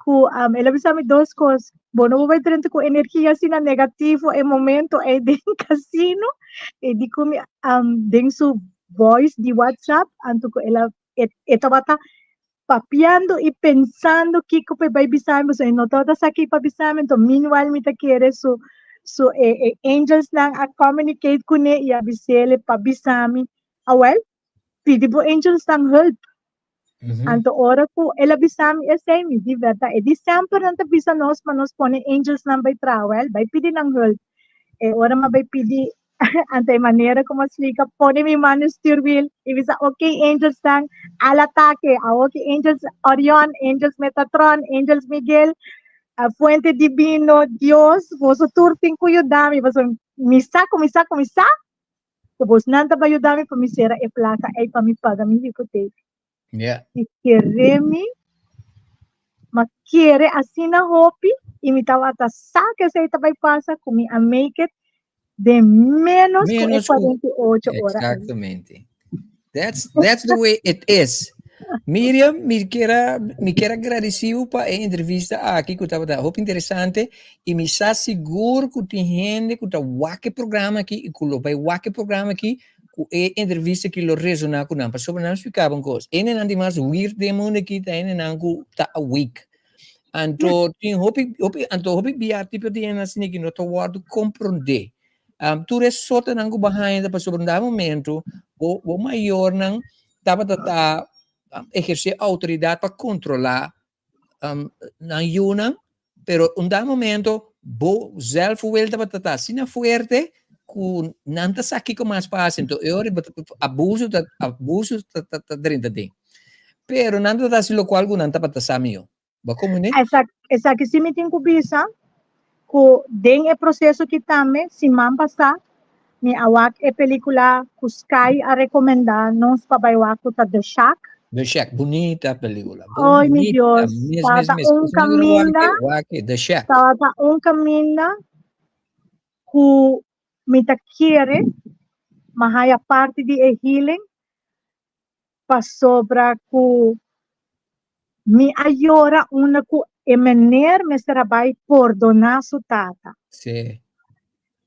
ku um, el a bisa mi dos kos. Bo no bai drenta ku energia asina negativo e momento ei den casino. E di ku mi um, den su voice di WhatsApp, anto ku el a e, e tabata papiando i pensando kiko pa e bai bisa mi, pasobra e no tabata sa ki pa bisa mi, anto meanwhile mi ta kere su su e e angelsnan a communicate kuné i a bis'é pa bisa mi, awel, pidi bo angelsnan hulp. Anto ora ku el a bisa mi esei, mi di bèrdat, e di semper nan ta bisa nos pa nos pone angelsnan bai traha, wèl, bai pidi nan hulp. E ora mi a bai pidi, anto e manera ku mi a splika, pone mi man na stuurwiel i bisa, ok angelsnan, al atake, awoki angels Orion, angels Metatron, angels Miguel, fuente divino, Dios, boso tur tin ku yuda mi, pasobra mi sa ku mi sa ku mi sa ku bosnan ta bai yuda mi pa mi sera e plaka ei pa mi paga mi hipotek. Yeah. I kere mi, ma kere asina hopi i mi tabata sa ku esei ta bai pasa ku mi a make it den ménos ku e Menos ku 48 ora ei. Exactamente. That's that's the way it is. Miriam, mi kier a mi kier a gradisí bo pa e entrevista aki ku tabata hopi interesante i mi sa sigur ku tin hende ku ta wak e programa aki i ku lo bai wak e programa aki ku e entrevista aki lo resoná ku nan pasobra nan splika bo un kos, hendenan di mas weird den mundu aki ta hendenan ku ta awake. Anto tin hopi hopi anto hopi bia tipo di hende asina ki no ta wòrdu komprondé. Tur e sortonan ku bo haña ta pasobra un dado momento bo bo mayornan tabata ta ehersé outoridat pa kontrolá nan yunan, pero un dado momento bo zelfwil tabata ta asina fuerte ku nan ta sa kiko mas pa hasi, enton e ora bo ta abuso ta abuso ta ta drenta den. Pero nan ta hasi lokual ku nan tabata sa mihó. Bo komo ne? Esaki si mi tin ku bisa ku den e proseso ki tambe siman pasá mi a wak e pelikula ku Sky a rekomendá nos pa bai wak ku ta The Shack. The Shack, bunita pelikula. Oy mi Bunita, Dios, mes, mes, tabata mes. un Esnan ku no wak kaminda, e, wak e, The Shack. tabata un kaminda ku mi ta kere mi a haya parti di e healing pasobra ku mi a yora unda ku e meneer mester a bai pordoná su tata. Sí.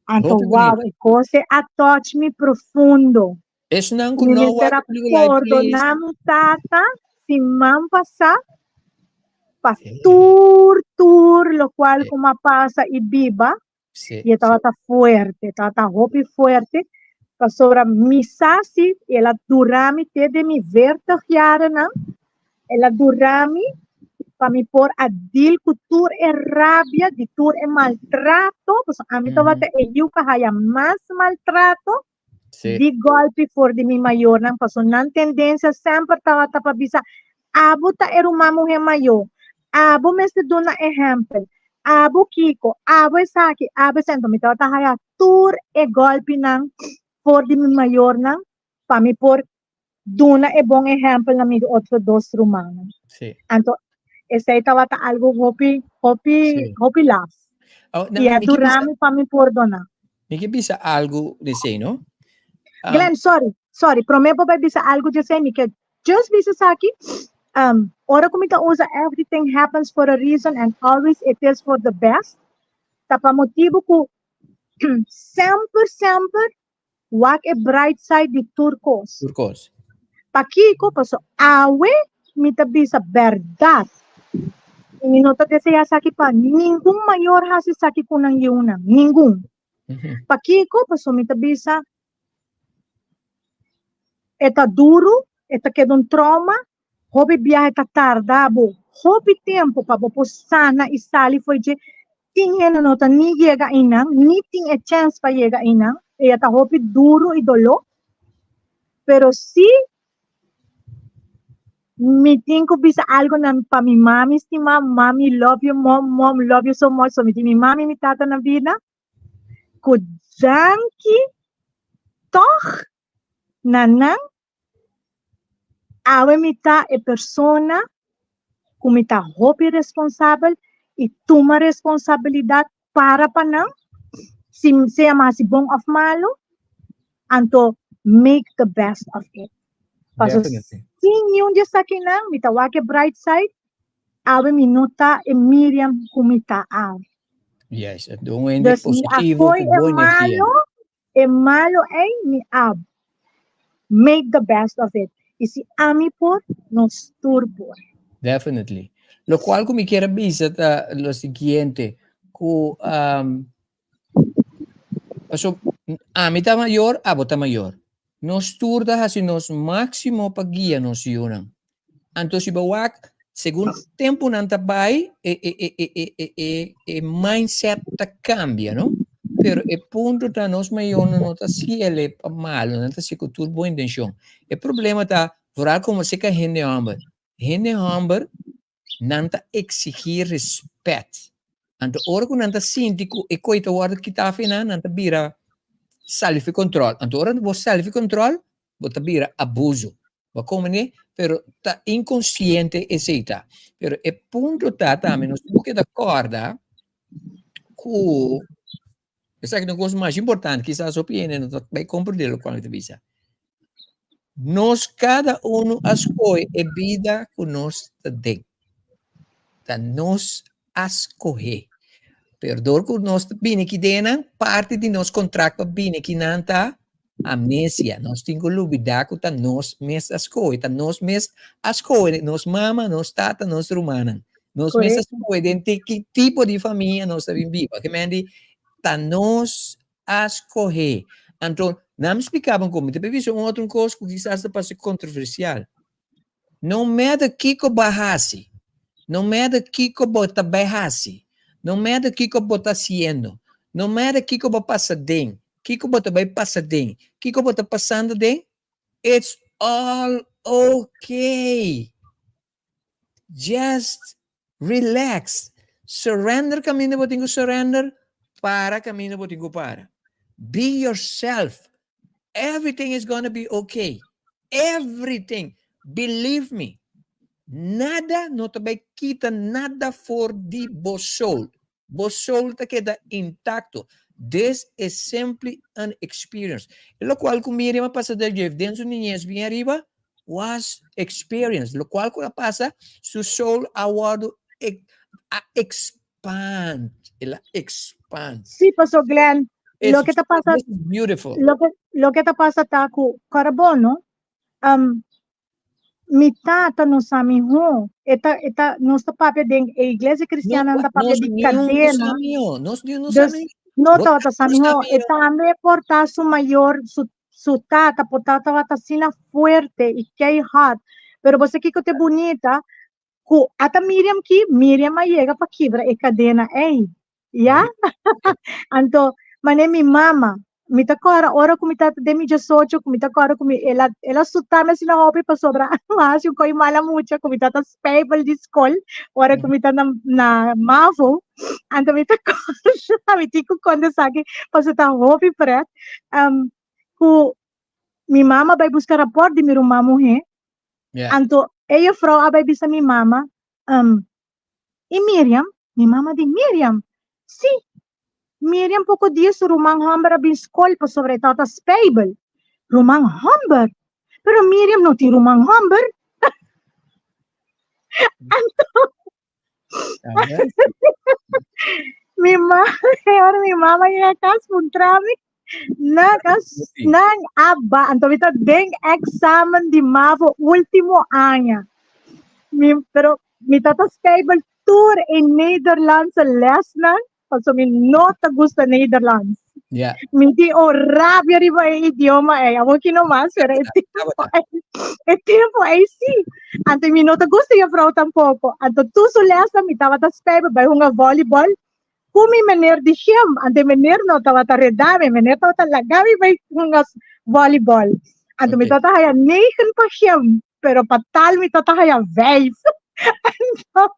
Anto Hopi wow, bunita. e kos e a touch mi profundo. Esnan ku Mi no mester wak a pelíkula ei, please. pordoná mi tata siman pasá pa Sí. tur tur lokual Sí. ku mi a pasa i biba. Sí, I e sí. tabata fuerte, tabata hopi fuerte, pasobra mi sa si el a dura mi te den mi veertig jarennan, el a dura mi pa mi por a deal ku tur e rabia di tur e maltrato, pasobra ami tabata e yu ku a haya mas maltrato di golpi for di mi mayornan, pasobra nan tendensia semper tabata pa bisa, Abo ta e ruman muhé mayó, abo mester duna ehèmpel, abo kiko, abo esaki, abo esei. Anto mi tabata haya tur e gòlpinan for di mi mayornan pa mi por duna e bon ehèmpel na mi otro dos rumannan. Anto esei tabata algu hopi, hopi, hopi laf. Oh, I a dura mi pa mi pordoná. Mi ke bisa algu di esei, no? Glenn, sorry, sorry, promé bo bai bisa algu di esei, mi ke just bisa esaki, ora ku mi ta usa everything happens for a reason and always it is for the best, ta pa motibu ku semper, semper wak e bright side di tur kos. Tur kos. Pakiko? Paso awe mi ta bisa bèrdat. I mi no ta deseá esaki pa ningun mayor hasi esaki ku nan yiunan. Ningun. Pakiko? Paso mi ta bisa e ta duru, e ta keda un trauma, hopi biaha e ta tarda bo hopi tempu pa bo por sana i sali for dje. Tin hende no ta ni yega einan, ni tin e chèns pa yega einan, e ta hopi duru i doló. Pero si mi tin ku bisa algu nan pa mi mami stimá, mami love you mom, mom love you so much, so mi tin mi mami i mi tata na bida, ku danki tòg na nan Awe mi ta e persona ku mi ta hopi responsabel i tuma responsabilidat para pa nan, si sea mi hasi bon òf malu, anto make the best of it. Pasobra sin niun di esakinan mi ta wak e bright side, awe mi no ta e Miriam ku mi ta awe. Yes, un hende Dus mi a positivo koy ku e bon energia. malo E malo ei mi a make the best of it y si ami por, nos tur por. Definitely. Locual cu mi kier a bisa ta lo siguiente, cu um, paso ami ta mayor, abo ta mayor. Nos tur ta haci nos maximo pa guia nos yunan. Anto si bo wak, segun tempunan ta bai, e, e, e, e, e, e, e, e mindset ta cambia, no? Pero e punto ta nos mayornan no ta siele pa malo, nan ta hasi ku tur bon intencion. E problema ta, vooral como seka hende homber. Hende homber nan ta exigí respet. Anto ora ku nan ta sinti ku e koi ta wòrdu kitá afe nan, nan ta bira sali fi control. Anto ora bo sali fi control, bo ta bira abuso. Bo komprendé? Pero ta inkonsiente esei ta. Pero e punto ta tambe nos tin ku keda kòrda ku esaki ta un kos mas importante, kisas hopi hende no ta bai komprendé lokual mi ta bisa. Nos kada unu a skohe e bida ku nos ta den. Ta nos a skohe. Pero dor ku nos ta bini aki den nan, parti di nos kontrakt pa bini aki nan ta amnesia. Nos tin ku lubidá ku ta nos mes a skohe. Ta nos mes a skohe, nos mama, nos tata, nos rumannan. Nos mes a skohe den ki tipo di famia nos ta bin biba. Ke men di, ta nos a skohe. Anto, nan mi splika bo un kos, mi ta bisa un otro kos ku kisas ta parse kontroversial. No matter kiko bo a hasi, no matter kiko bo ta bai hasi, no matter kiko bo ta hasiendo, no matter kiko bo pasa den, kiko bo ta bai pasa den, kiko bo ta pasando den, it's all okay. Just relax. Surrender kaminda bo tin ku surrender, para kaminda bo tin ku para. Be yourself. Everything is gonna be okay. Everything. Believe me. Nada no ta bai kita nada for di bo soul. Bo soul ta keda intacto. This is simply an experience. E locual cu Miriam a pasa del dje den su niñez bien ariba was experience. Locual cu a pasa, su soul a wordo a expand. El a expand. Sí, paso Glenn. Loke ta pasa, This is beautiful. Loke, loke ta pasa ta ku Carabono, mi tata no sa mihó. E ta, e ta, nos ta papia den e iglesia cristiana ta papia Nos di niun no cadena. sa mihó. Nos niun no sa Dus mihó. no Bo tabata sa tata no sa mihó. E mihó. tambe por ta su mayor, su, su tata por ta tabata asina fuerte i keihard. Pero bo sa kiko ta e bunita? Ku ata Miriam ki, Miriam a yega pa kibra e kadena ei. Ya? Anto, mane mi mama, mi ta kòrda ora ku mi ta den mi diesocho, ku mi ta kòrda ku mi el a el a sutami asina hopi pasobra mi a hasi un koi mala mucha ku mi ta ta spijbel di skol ora ku mi ta na na mavo. Anto mi ta kòrda, mi tin ku konta esaki pasobra ta hopi pret, ku mi mama a bai buska rapòrt di mi ruman muhé. Anto e juffrouw a bai bisa mi mama, i Miriam? Mi mama di, Miriam? Sí, Miriam poko dia su ruman hòmber a bin skol pasobra e tabata spijbel. Ruman hòmber? Pero Miriam no tin ruman hòmber. Anto mi mama, ora mi mama yega kas puntra mi, nan a, nan a ba, anto mi ta den examen di mavo ultimo aña. Mi, pero mi tata spijbel tur e Nederlandse lesnan, pasobra mi no ta gusta Nederlands. Mi tin un rabia riba e idioma ei. Awor ki no mas, pero e tempo ei, e tempo ei sí. Anto mi no ta gusta juffrouw tampoco. Anto tur su lesnan mi tabata spijbel bai hunga volleyball ku mi meneer di gym. Anto e meneer no tabata reda mi, e meneer tabata laga mi bai hunga volleyball. Anto mi tabata haya negen pa gym. Pero pa tal mi tata haya vijf. Anto,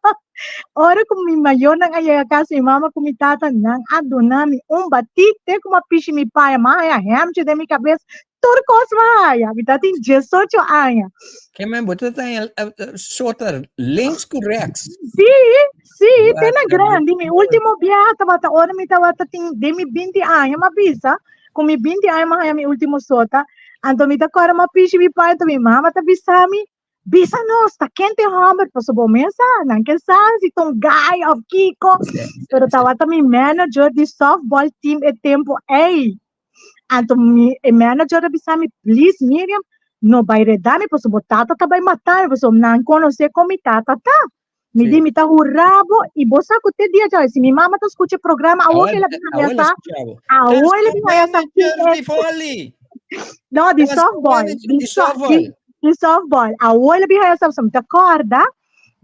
ora ku mi mayornan a yega kas, mi mama ku mi tata, nan a duna mi un batí te ku mi a pishi mi paña. Mi a haya hemchi den mi kabes, tur kos mi a haya. Mi tatin diesocho aña. Ke men, bo ta taña sota links ku rechts. Sí, sí, te na grandi. Mi último biaha tabata ora mi tabata tin den mi binti aña, mi a bisa. Ku mi binti aña mi a haña mi último sota. Anto mi ta kòrda mi a pishi mi pai, anto mi mama ta bisa mi, Bisa nos, ta ken t'e hòmber? Pasobra bo mes sa, nan ke sa si ta un gai òf kiko. Pero tabata mi manager di softball team e tempu ei. Anto mi, e manager a bisa mi, Please Miriam, no bai reda mi, pasobra bo tata ta bai mata mi, pasobra nan konosé kon mi tata ta. Mi di, mi ta hura bo, i bo sa ku te dia djawe, si mi mama ta skucha e programa awor ke el a bin haña sa, awor el a bin haña sa kin es. Di volley. No, di softball. Di softball. Di softball. Awor el a bin haña sa, mi ta kòrda,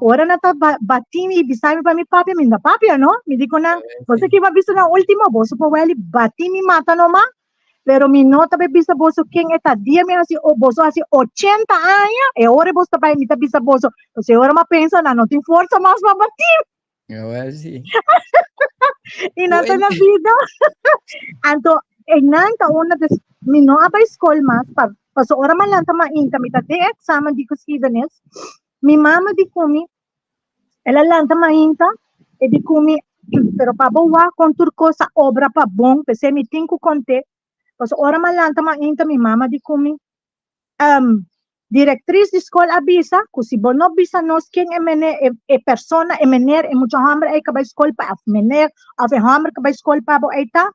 ora nan ta bati mi i bisa mi pa mi papia, mi no ta papia no. Mi di ku nan, boso ke bo a bisa nan último, boso por wèl i bati mi mata noma. Pero mi no ta bai bisa boso ken e ta. Dia mi hasi, boso hasi ochenta aña, e ora boso ta bai, mi ta bisa boso. Pues e ora mi a pensa, nan no tin forsa mas pa bati. Awel si. I nan ta na bida. Anto, e nan ta una des, mi no a bai skol mas, pa, paso ora mi a lanta mainta, mi ta den examen di geschiedenis, mi mama di ku mi, El a lanta mainta, e di ku mi, Pero pa bo wak kon tur kos a obra pa bon, p'esei mi tin ku kont'é. Pasobra ora mi a lanta mainta, mi mama di ku mi, Direktris di skol a bisa ku si bo no bisa nos ken e mene, e, e persona, e mener, e mucha hòmber ei ka bai skol pa, òf mener, òf e hòmber ka bai skol pa bo ei ta,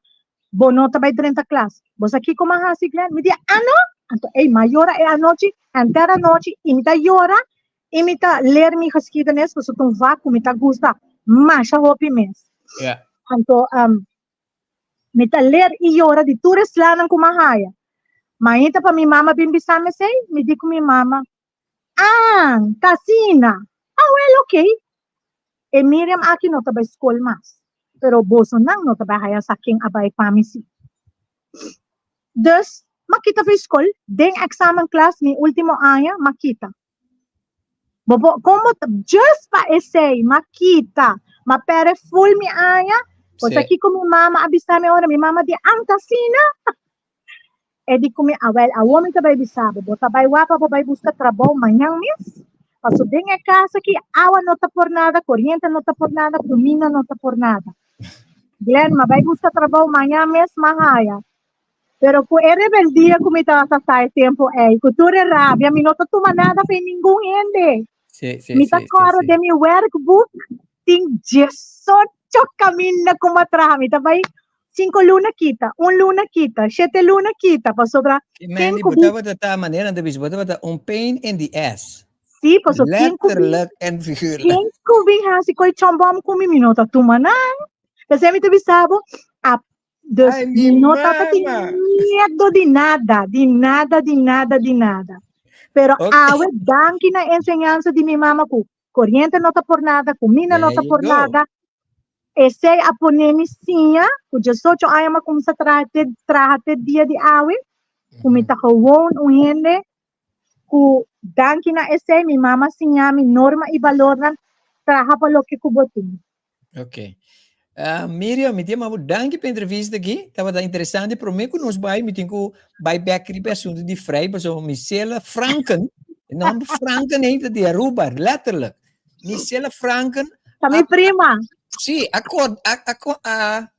bo no ta bai drenta klas. Bo sa kiko mi a hasi, Glenn? Mi di, Ah no! Anto ei, mi a yora e anochi, henter anochi, i mi ta yora I mi ta leer mi geschiedenis pasobra ta un vak ku mi ta gusta masha hopi mes. Yeah. Anto um, mi ta leer i yora di tur e slanan ku mi a haya. Mainta pa mi mama bin bisa mi esei, mi di ku mi mama, Ah, ta asina. Ah, wel, oké. E Miriam aki no ta bai skol mas, pero bosonan no ta bai haya sa ken a bai pa mi si. Dus, m'a kita for skol, den examenklas, mi ultimo aña, m'a kita. Bo por, kon bo ta, just pa esei, m'a kita, m'a perde full mi aña, bo sa Sí. kiko mi mama a bisa mi ora, mi mama di, Anta asina? E di ku mi, Awel, awor mi ta bai bisa bo, bo ta bai wak pa bo bai buska trabou mañan mes? Paso den e kas aki awa no ta por nada, koriente no ta por nada, kuminda no ta por nada. Glenn, m'a bai buska trabou mañan mes, m'a haya. Pero ku e rebeldia ku mi tabata sa e tempu ei, ku tur e rabia, mi no ta tuma nada fe ningun hende. Sí, sí, Mi ta sí, sí, kòrda sí. den mi werkboek tin diesocho kaminda ku mi a traha. Mi ta bai Cinco luna kita, un luna kita, shete luna kita, pasobra Ki ken Mandy, ku bo bi tabata ta manera nan ta bisa, bo tabata un pain in the ass. Sí, paso ken ku bin Letterlijk en figuurlijk. ken ku bin hasi koi chòmbòm ku mi, mi no ta tuma nan. P'esei mi ta bisa bo, a dus Ay, mi mi no tabata tin mama. miedo di nada, di nada, di nada, di nada. Pero Ok. awe danki na enseñansa di mi mama ku koriente no ta por nada, kuminda no There ta you por go. nada, Esei a pone mi siña ku diesocho aña mi a kuminsá traha te traha te dia di awe, ku mi ta gewoon un hende ku danki na esei mi mama a siña mi norma i balornan traha pa loke ku bo tin. Ok. Uh, Miriam, mi tin bo danki pa entrevista aki. Tabata interesante. Promé ku nos bai, mi tin ku bai bek riba e asuntu di Vrij, pasobra Misela Franken, e nòmber Franken ei ta di Aruba, letterlijk. Misela Franken Ta mi prima. Sí, a, a, a, a,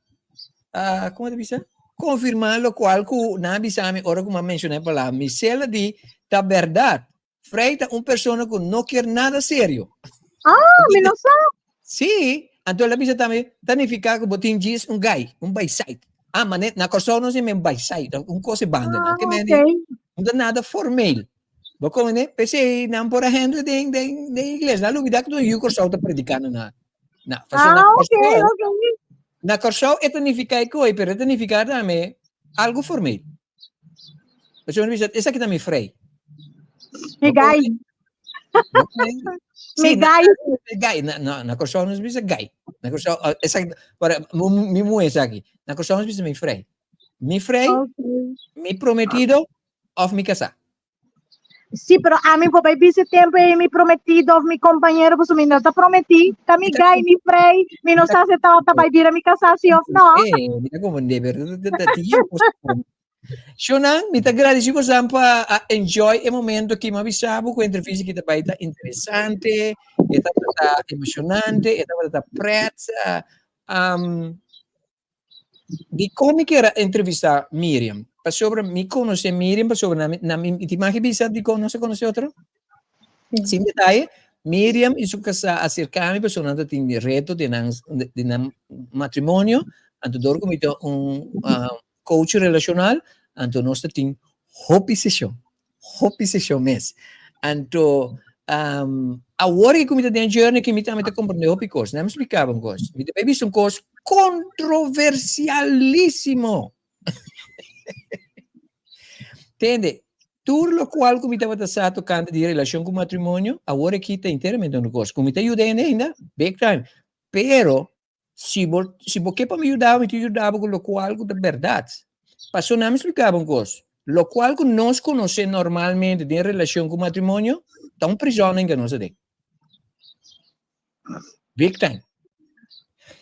a, kon ta bisa? Konfirmá lokual ku nan a bisa mi ora ku mi a menshoná e palabra. Misela di, ta bèrdat. Frei ta un persona ku no kier nada serio. Ah, mi no sa. Sí, anto el a bisa tambe, ta nifiká ku bo tin djis un gai, un baisait. Ah, ma na Kòrsou nos yama baisait, un kos e banda nan. Ah, Ke men di, ok. no ta nada formeel. Bo komprendé? P'esei nan por a handle den, den, den iglesia. Nan lubidá ku tur yu Kòrsou ta predikando na, na, pasobra na Ah, ok, Kòrsou, ok. na Kòrsou e ta nifiká e koi, pero e ta nifiká tambe algu formeel. Pasobra mi bisa, esaki ta mi frei. Mi gai. Mi gai. Mi gai. Na, na, na Kòrsou nos bisa gai. Na Kòrsou, ah, esaki, para, mi muhé esaki. Na Kòrsou nos bisa mi frei. Mi frei, Okay. mi prometido òf mi kasá. Sí, pero ami por bai bisa tempo ei mi prometido of mi compañero, pasobra mi no ta prometí. Ta mi gai, mi frei, mi no sa si ta bai bira mi casá si of no. Eh, mi ta comprendé, pero ta ta tiempo. Shonan, mi ta agradeci bosan pa a enjoy e momento ki mi a bisa bo ku entrevista ki ta bai ta interesante, e tabata emocionante, e tabata pret. Um, Dikon mi kier a entrevistá Miriam? Pasobra mi konosé Miriam, pasobra na mi, na mi, mi tin mag bisa dikon nos a konosé otro? Sin detaye, Miriam i su kasá a serká mi pasobra nan ta tin reto den nan, den nan matrimonio, anto dor ku mi ta un coach relashonal, anto nos ta tin hopi seshon. Hopi seshon mes. Anto, um, awor ku mi ta den journey ki mi tambe ta komprende hopi kos. Nan mi splikaba un kos. Mi ta bai bisa un kos kontroversialísimo. Tende, tur lokual ku mi tabata sa tokante di relashon ku matrimonio, awor aki ta enteramente otro kos. Ku mi ta yuda hende ainda, big time. Pero, Si bo, si bo ke pa mi yuda bo, mi ta yuda bo ku lokual ku ta bèrdat. Pasobra nan mi splika bo un kos, lokual ku nos konosé normalmente den relashon ku matrimonio ta un prizòn den ke nos ta den. Big time.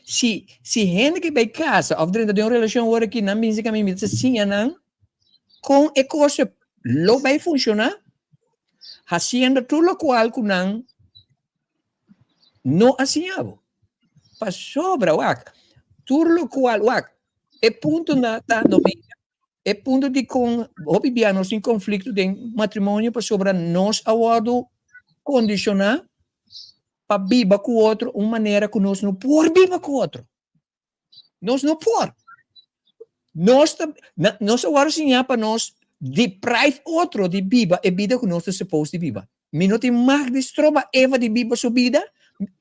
Si, si hende ke bai kasa òf drenta den un relashon awor aki, nan binse ku ami, mi ta siña nan kon e kos lo bai funshoná, hasiendo tur lokual ku nan No a siña bo. Pasobra, wak, tur lokual, wak, e punto na ta no mira, e punto di kon hopi bia nos tin konflikto den matrimonio pasobra nos a wòrdu kondishoná pa biba ku otro un manera ku nos no por biba ku otro. Nos no por. Nos ta, na, nos a wòrdu siñá pa nos deprive otro di biba e bida ku nos ta supposed di biba. Mi no tin mag di stroba Eva di biba su bida,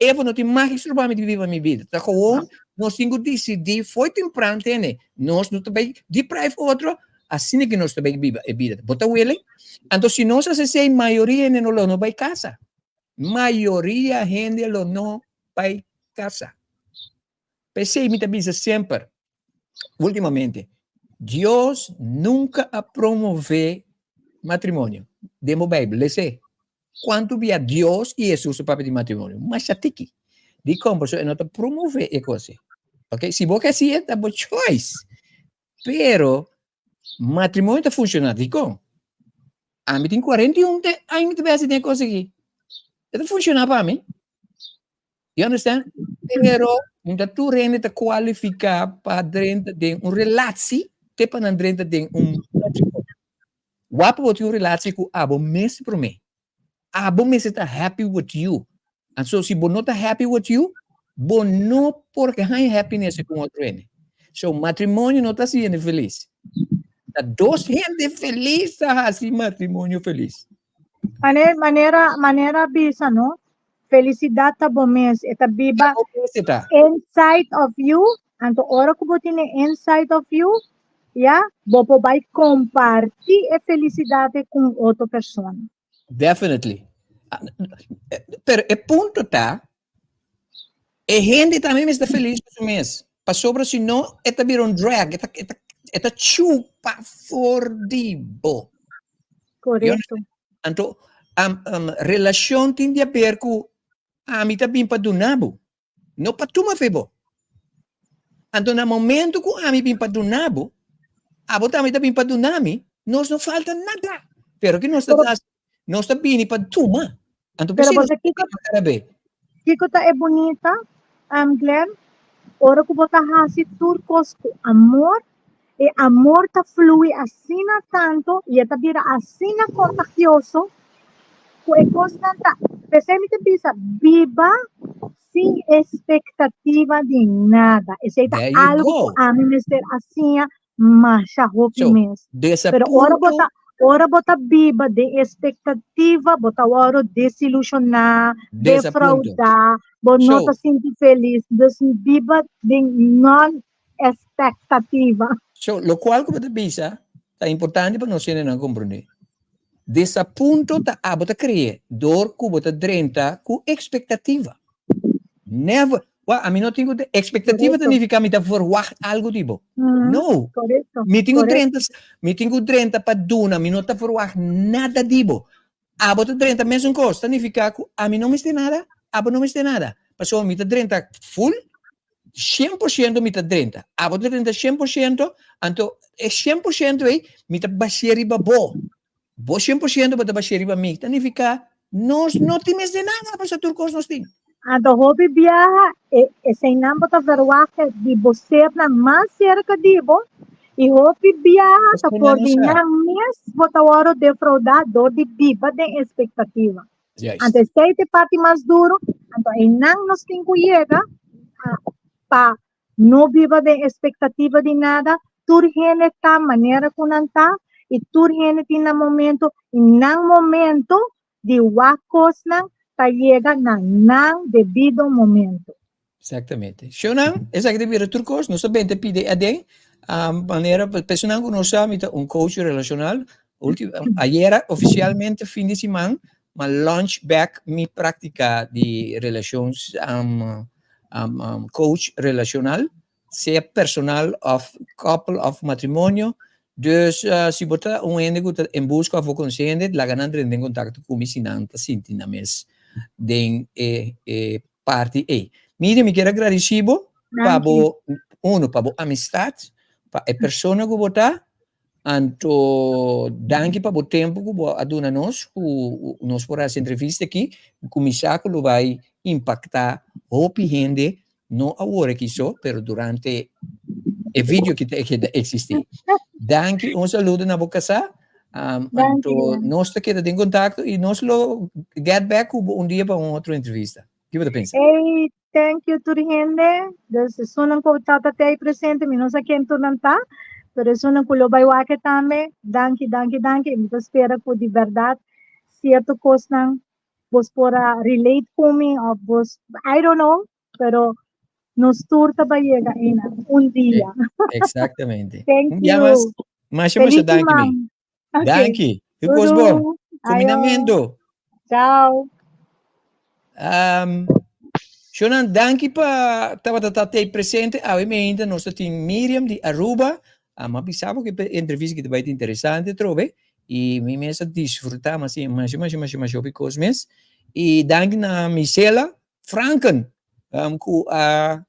Eva no tin mag di stroba mi di biba mi bida. Ta gewoon nos tin ku disidí fo'i tempran tene, nos no ta bai deprive otro, asina ku nos ta bai biba e bida. Bo ta willing? Anto si nos hasi esei, mayoria hende no lo no bai kasa. Mayoria hende lo no bai kasa. P'esei mi ta bisa semper, ultimamente, Dios nunka a promové matrimonio. Den bo Beibel, les'é. Kuantu bia Dios i Hesus a papia di matrimonio? Masha tiki. Dikon? Pasobra e no ta promové e kos ei. Ok, si bo ke hasié, ta bo choice. Pero matrimonio ta funshoná. Dikon? Ami tin 41 aña mi ta besi den e kos aki. E ta funshoná pa mi. You understand? Pero no ta tur hende ta kualifiká pa drenta den un relatie te pa nan drenta den un matrimonio. Wak pa bo tin un relatie ku abo mes promé. Abo mester ta happy with you. And so si bo no ta happy with you, bo no por haña happiness ku un otro hende. So matrimonio no ta hasi hende felis. Ta dos hende felis ta hasi matrimonio felis. Manera, manera, manera bisa, no? Felicidad ta bo mes, e ta biba Bo mes e ta. inside of you. Anto ora ku bo tin inside of you, ya, bo por bai kompartí e felicidad ku otro persona. Definitely. Ah, pero e punto ta, e hende tambe mester felis ku su mes. Pasobra si no, e ta bira un drag, e ta, e ta, e ta chupa for di bo. Korekto. Anto, relashon tin di haber ku ami ta bin pa duna bo, no pa tuma fe bo. Anto na momento ku ami bin pa duna bo, abo tambe ta bin pa duna mi, nos no falta nada. Pero ki nos ta Pero hasi? Nos ta bini pa tuma. Anto Pero p'esei bo nos sa kiko ta kada be. kiko ta e bunita, Glenn? Ora ku bo ta hasi tur kos ku amor, e amor ta flui asina tanto i e ta bira asina kontagioso ku e kosnan ta, p'esei mi ta bisa, biba sin espektativa di nada. Esei ta There you algu ku go. ami mester a siña masha hopi So, mes. Pero ora bo desapunto ta, ora bo ta biba den espektativa, bo ta wòrdu desilushoná, Desapunto. defraudá, bo no So, ta sinti felis. Dus biba den non-espektativa. So, lokual ku bo ta bisa ta importante pa nos hendenan komprondé. Desapunto ta abo ta kre'é dor ku bo ta drenta ku ekspektativa. Never. Wak, ami no tin ku ekspektativa ta Korekto. nifiká mi ta verwagt algu di bo. No. Korekto, Mi tin ku korekto. drenta, mi tin ku drenta pa duna, mi no ta verwagt nada di bo. Abo ta drenta mesun kos, ta nifiká ku ami no mester nada, abo no mester nada. Pasobra mi ta drenta full, 100% mi ta drenta. Abo ta drenta 100%, anto e 100% ei mi ta bash'é riba bo. Bo 100% bo ta bash'é riba mi. Ta nifiká nos no tin mester nada, pasobra tur kos nos tin. Anto hopi biaha e eseinan bo ta verwagt di bo sernan mas serka di bo i hopi biaha ta Eseinan por no di sa. nan mes bo ta wòrdu defraudá dor di biba den espektativa. Juist. Anto esei ta e parti mas duru, anto einan nos tin ku yega pa no biba den espektativa di nada, tur hende ta manera ku nan ta i tur hende tin nan momento i nan momento di wak kosnan ta yega na nan debido momento. Exactamente. Shownan, esaki ta bira tur kos, nos ta benta pidi aden, manera personan ku no sa mi ta un coach relacional, ulti, ayera oficialmente fin di siman ma launch back mi práctica di relations coach relacional, sea personal of couple of matrimonio. Dus si bo ta un hende ku ta en buska of bo konosé hende, laga nan drenta den kontakto ku mi si nan ta sinti nan mes den e e parti ei. Miriam, mi kier a gradisí bo pa Danki. bo, uno, pa bo amistat, pa e persona ku bo ta, anto danki pa bo tempu ku bo a duna nos, ku nos por hasi entrevista aki, ku mi sa ku lo bai impaktá hopi hende, no awor aki so, pero durante e video ki ta keda eksistí. Danki, un saludo na bo kasá. Danki, Anto Glenn. nos ta keda den kontakto i nos lo get back ku bo un dia pa un otro entrevista. Ki bo ta pensa? Hey, thank you tur hende. Dus esunnan ku tabata te ahí presente, mi no sa ken tur nan ta, pero esunnan ku lo bai wak tambe, danki, danki, danki. I mi ta spera ku di bèrdat sierto kosnan bos por a relate ku mi of bos, I don't know, pero nos tur ta bai yega einan un dia. Exactamente. Thank Un dia mas, you. masha masha Feliz danki mi. siman. Okay. Danki. Tur kos bon. Doei. Ayo. Kuminamentu. Ciao. Shonan, danki pa tabata ta tei presente. Awe meinta nos ta tin Miriam di Aruba. M'a bisa bo ku e entrevista ki ta bai ta interesante atrobe. I mi mes a disfruta masha masha masha masha hopi kos mes. I danki na Misela Franken ku a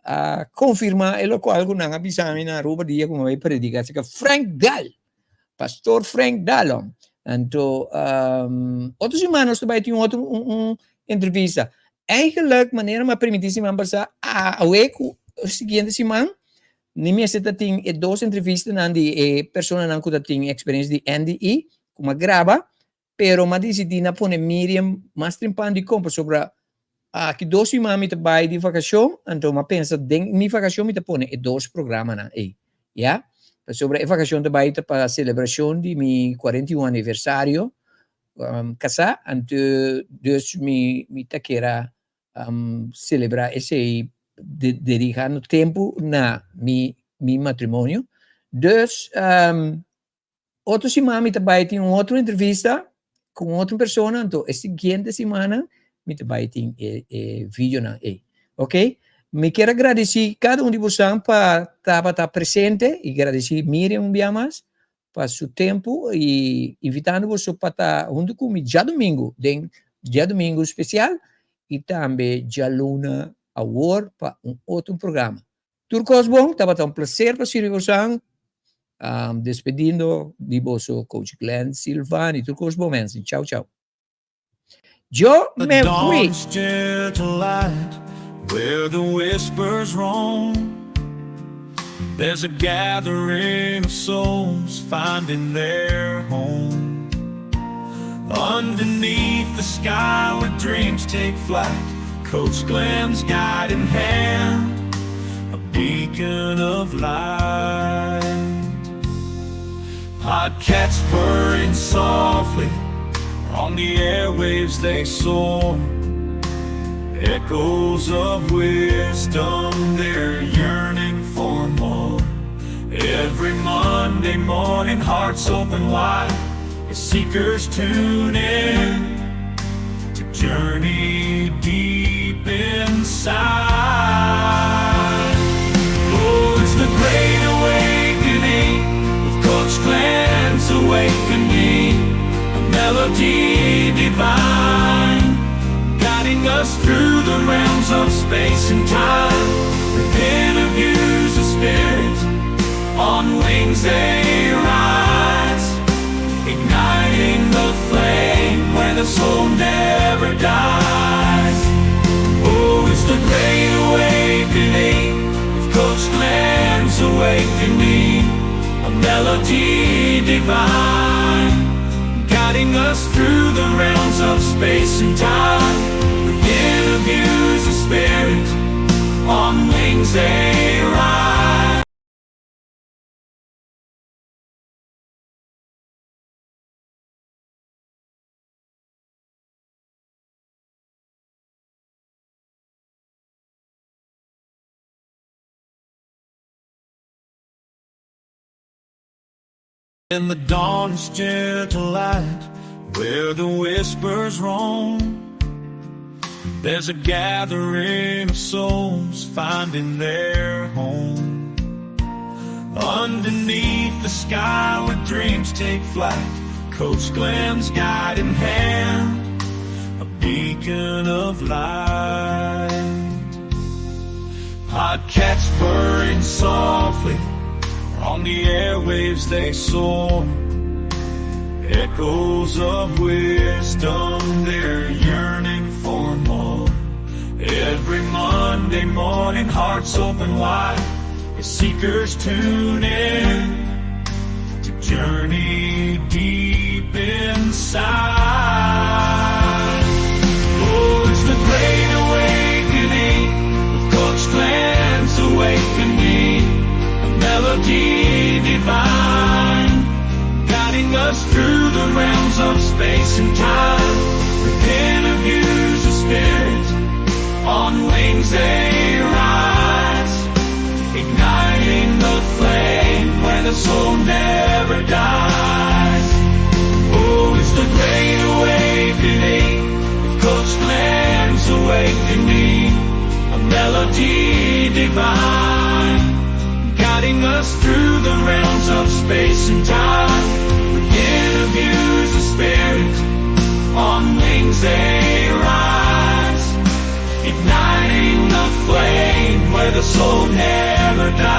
a konfirmá e lokual ku nan a bisa mi na Aruba dia ku mi a bai prediká aserka Frank Dahl, Pastor Frank Dahlom. Anto otro siman nos ta bai tin otro un un entrevista. Eigenlijk manera mi a permití siman pasá awe ku siguiente siman mi mester ta tin e dos entrevistanan di e personanan ku ta tin eksperensia di NDE ku mi a graba, pero mi a disidí na pone Miriam mas trempan dikon pasobra. Aki dos siman mi ta bai di vakashon, anto mi a pensa den mi vakashon mi ta pone e dos programanan ei, ya. Pasobra e vakashon ta bai ta pa selebrashon di mi 41 aniversario kasá, anto dus mi mi ta kera selebrá esei dedikando tempu na mi mi matrimonio. Dus Otro siman mi ta bai tin un otro entrevista ku un otro persona, anto e siguiente simannan mi ta bai tin e e videonan ei. Ok? Mi kier a gradisí kada un di bosan pa tabata presente i gradisí Miriam un bia mas pa su tempu i invitando boso pa ta huntu ku mi djadumingu den djadumingu spesial i tambe djaluna awor pa un otro programa. Tur kos bon, tabata un placer pa sirbi bosan. Despedindo di boso Coach Glenn Silvani. Tur kos bon mensen. Ciao ciao. Yo me fui. Dawn's gentle light, where the whispers roam. There's a gathering of souls finding their home. Underneath the sky where dreams take flight, Coach Glenn's guiding hand, a beacon of light. Podcasts purring softly, on the airwaves they soar. Echoes of wisdom, they're yearning for more. Every Monday morning, hearts open wide as seekers tune in to journey deep inside. Oh, it's the great awakening with Coach Glenn's awakening, a melody divine, guiding us through the realms of space and time. With interviews of spirit, on wings they rise, igniting the flame where the soul never dies. Oh, it's the great awakening with Coach Glenn's awakening, a melody divine, guiding us through the realms of space and time. With interviews of spirit, on wings they rise. In the dawn's gentle light, where the whispers roam, there's a gathering of souls finding their home. Underneath the sky where dreams take flight, Coach Glenn's guiding hand, a beacon of light. Podcasts purring softly, on the airwaves they soar. Echoes of wisdom, they're yearning for more. Every Monday morning, hearts open wide as seekers tune in to journey deep inside. Oh, it's the great awakening with Coach Glenn's awakening, a melody divine, guiding us through the realms of space and time. With interviews of spirit, on wings they rise, igniting the flame where the soul never dies. Oh, it's the great awakening with Coach Glenn's awakening, a melody divine, guiding us through the realms of space and time. With interviews of spirit, on wings they rise, igniting the flame where the soul never dies.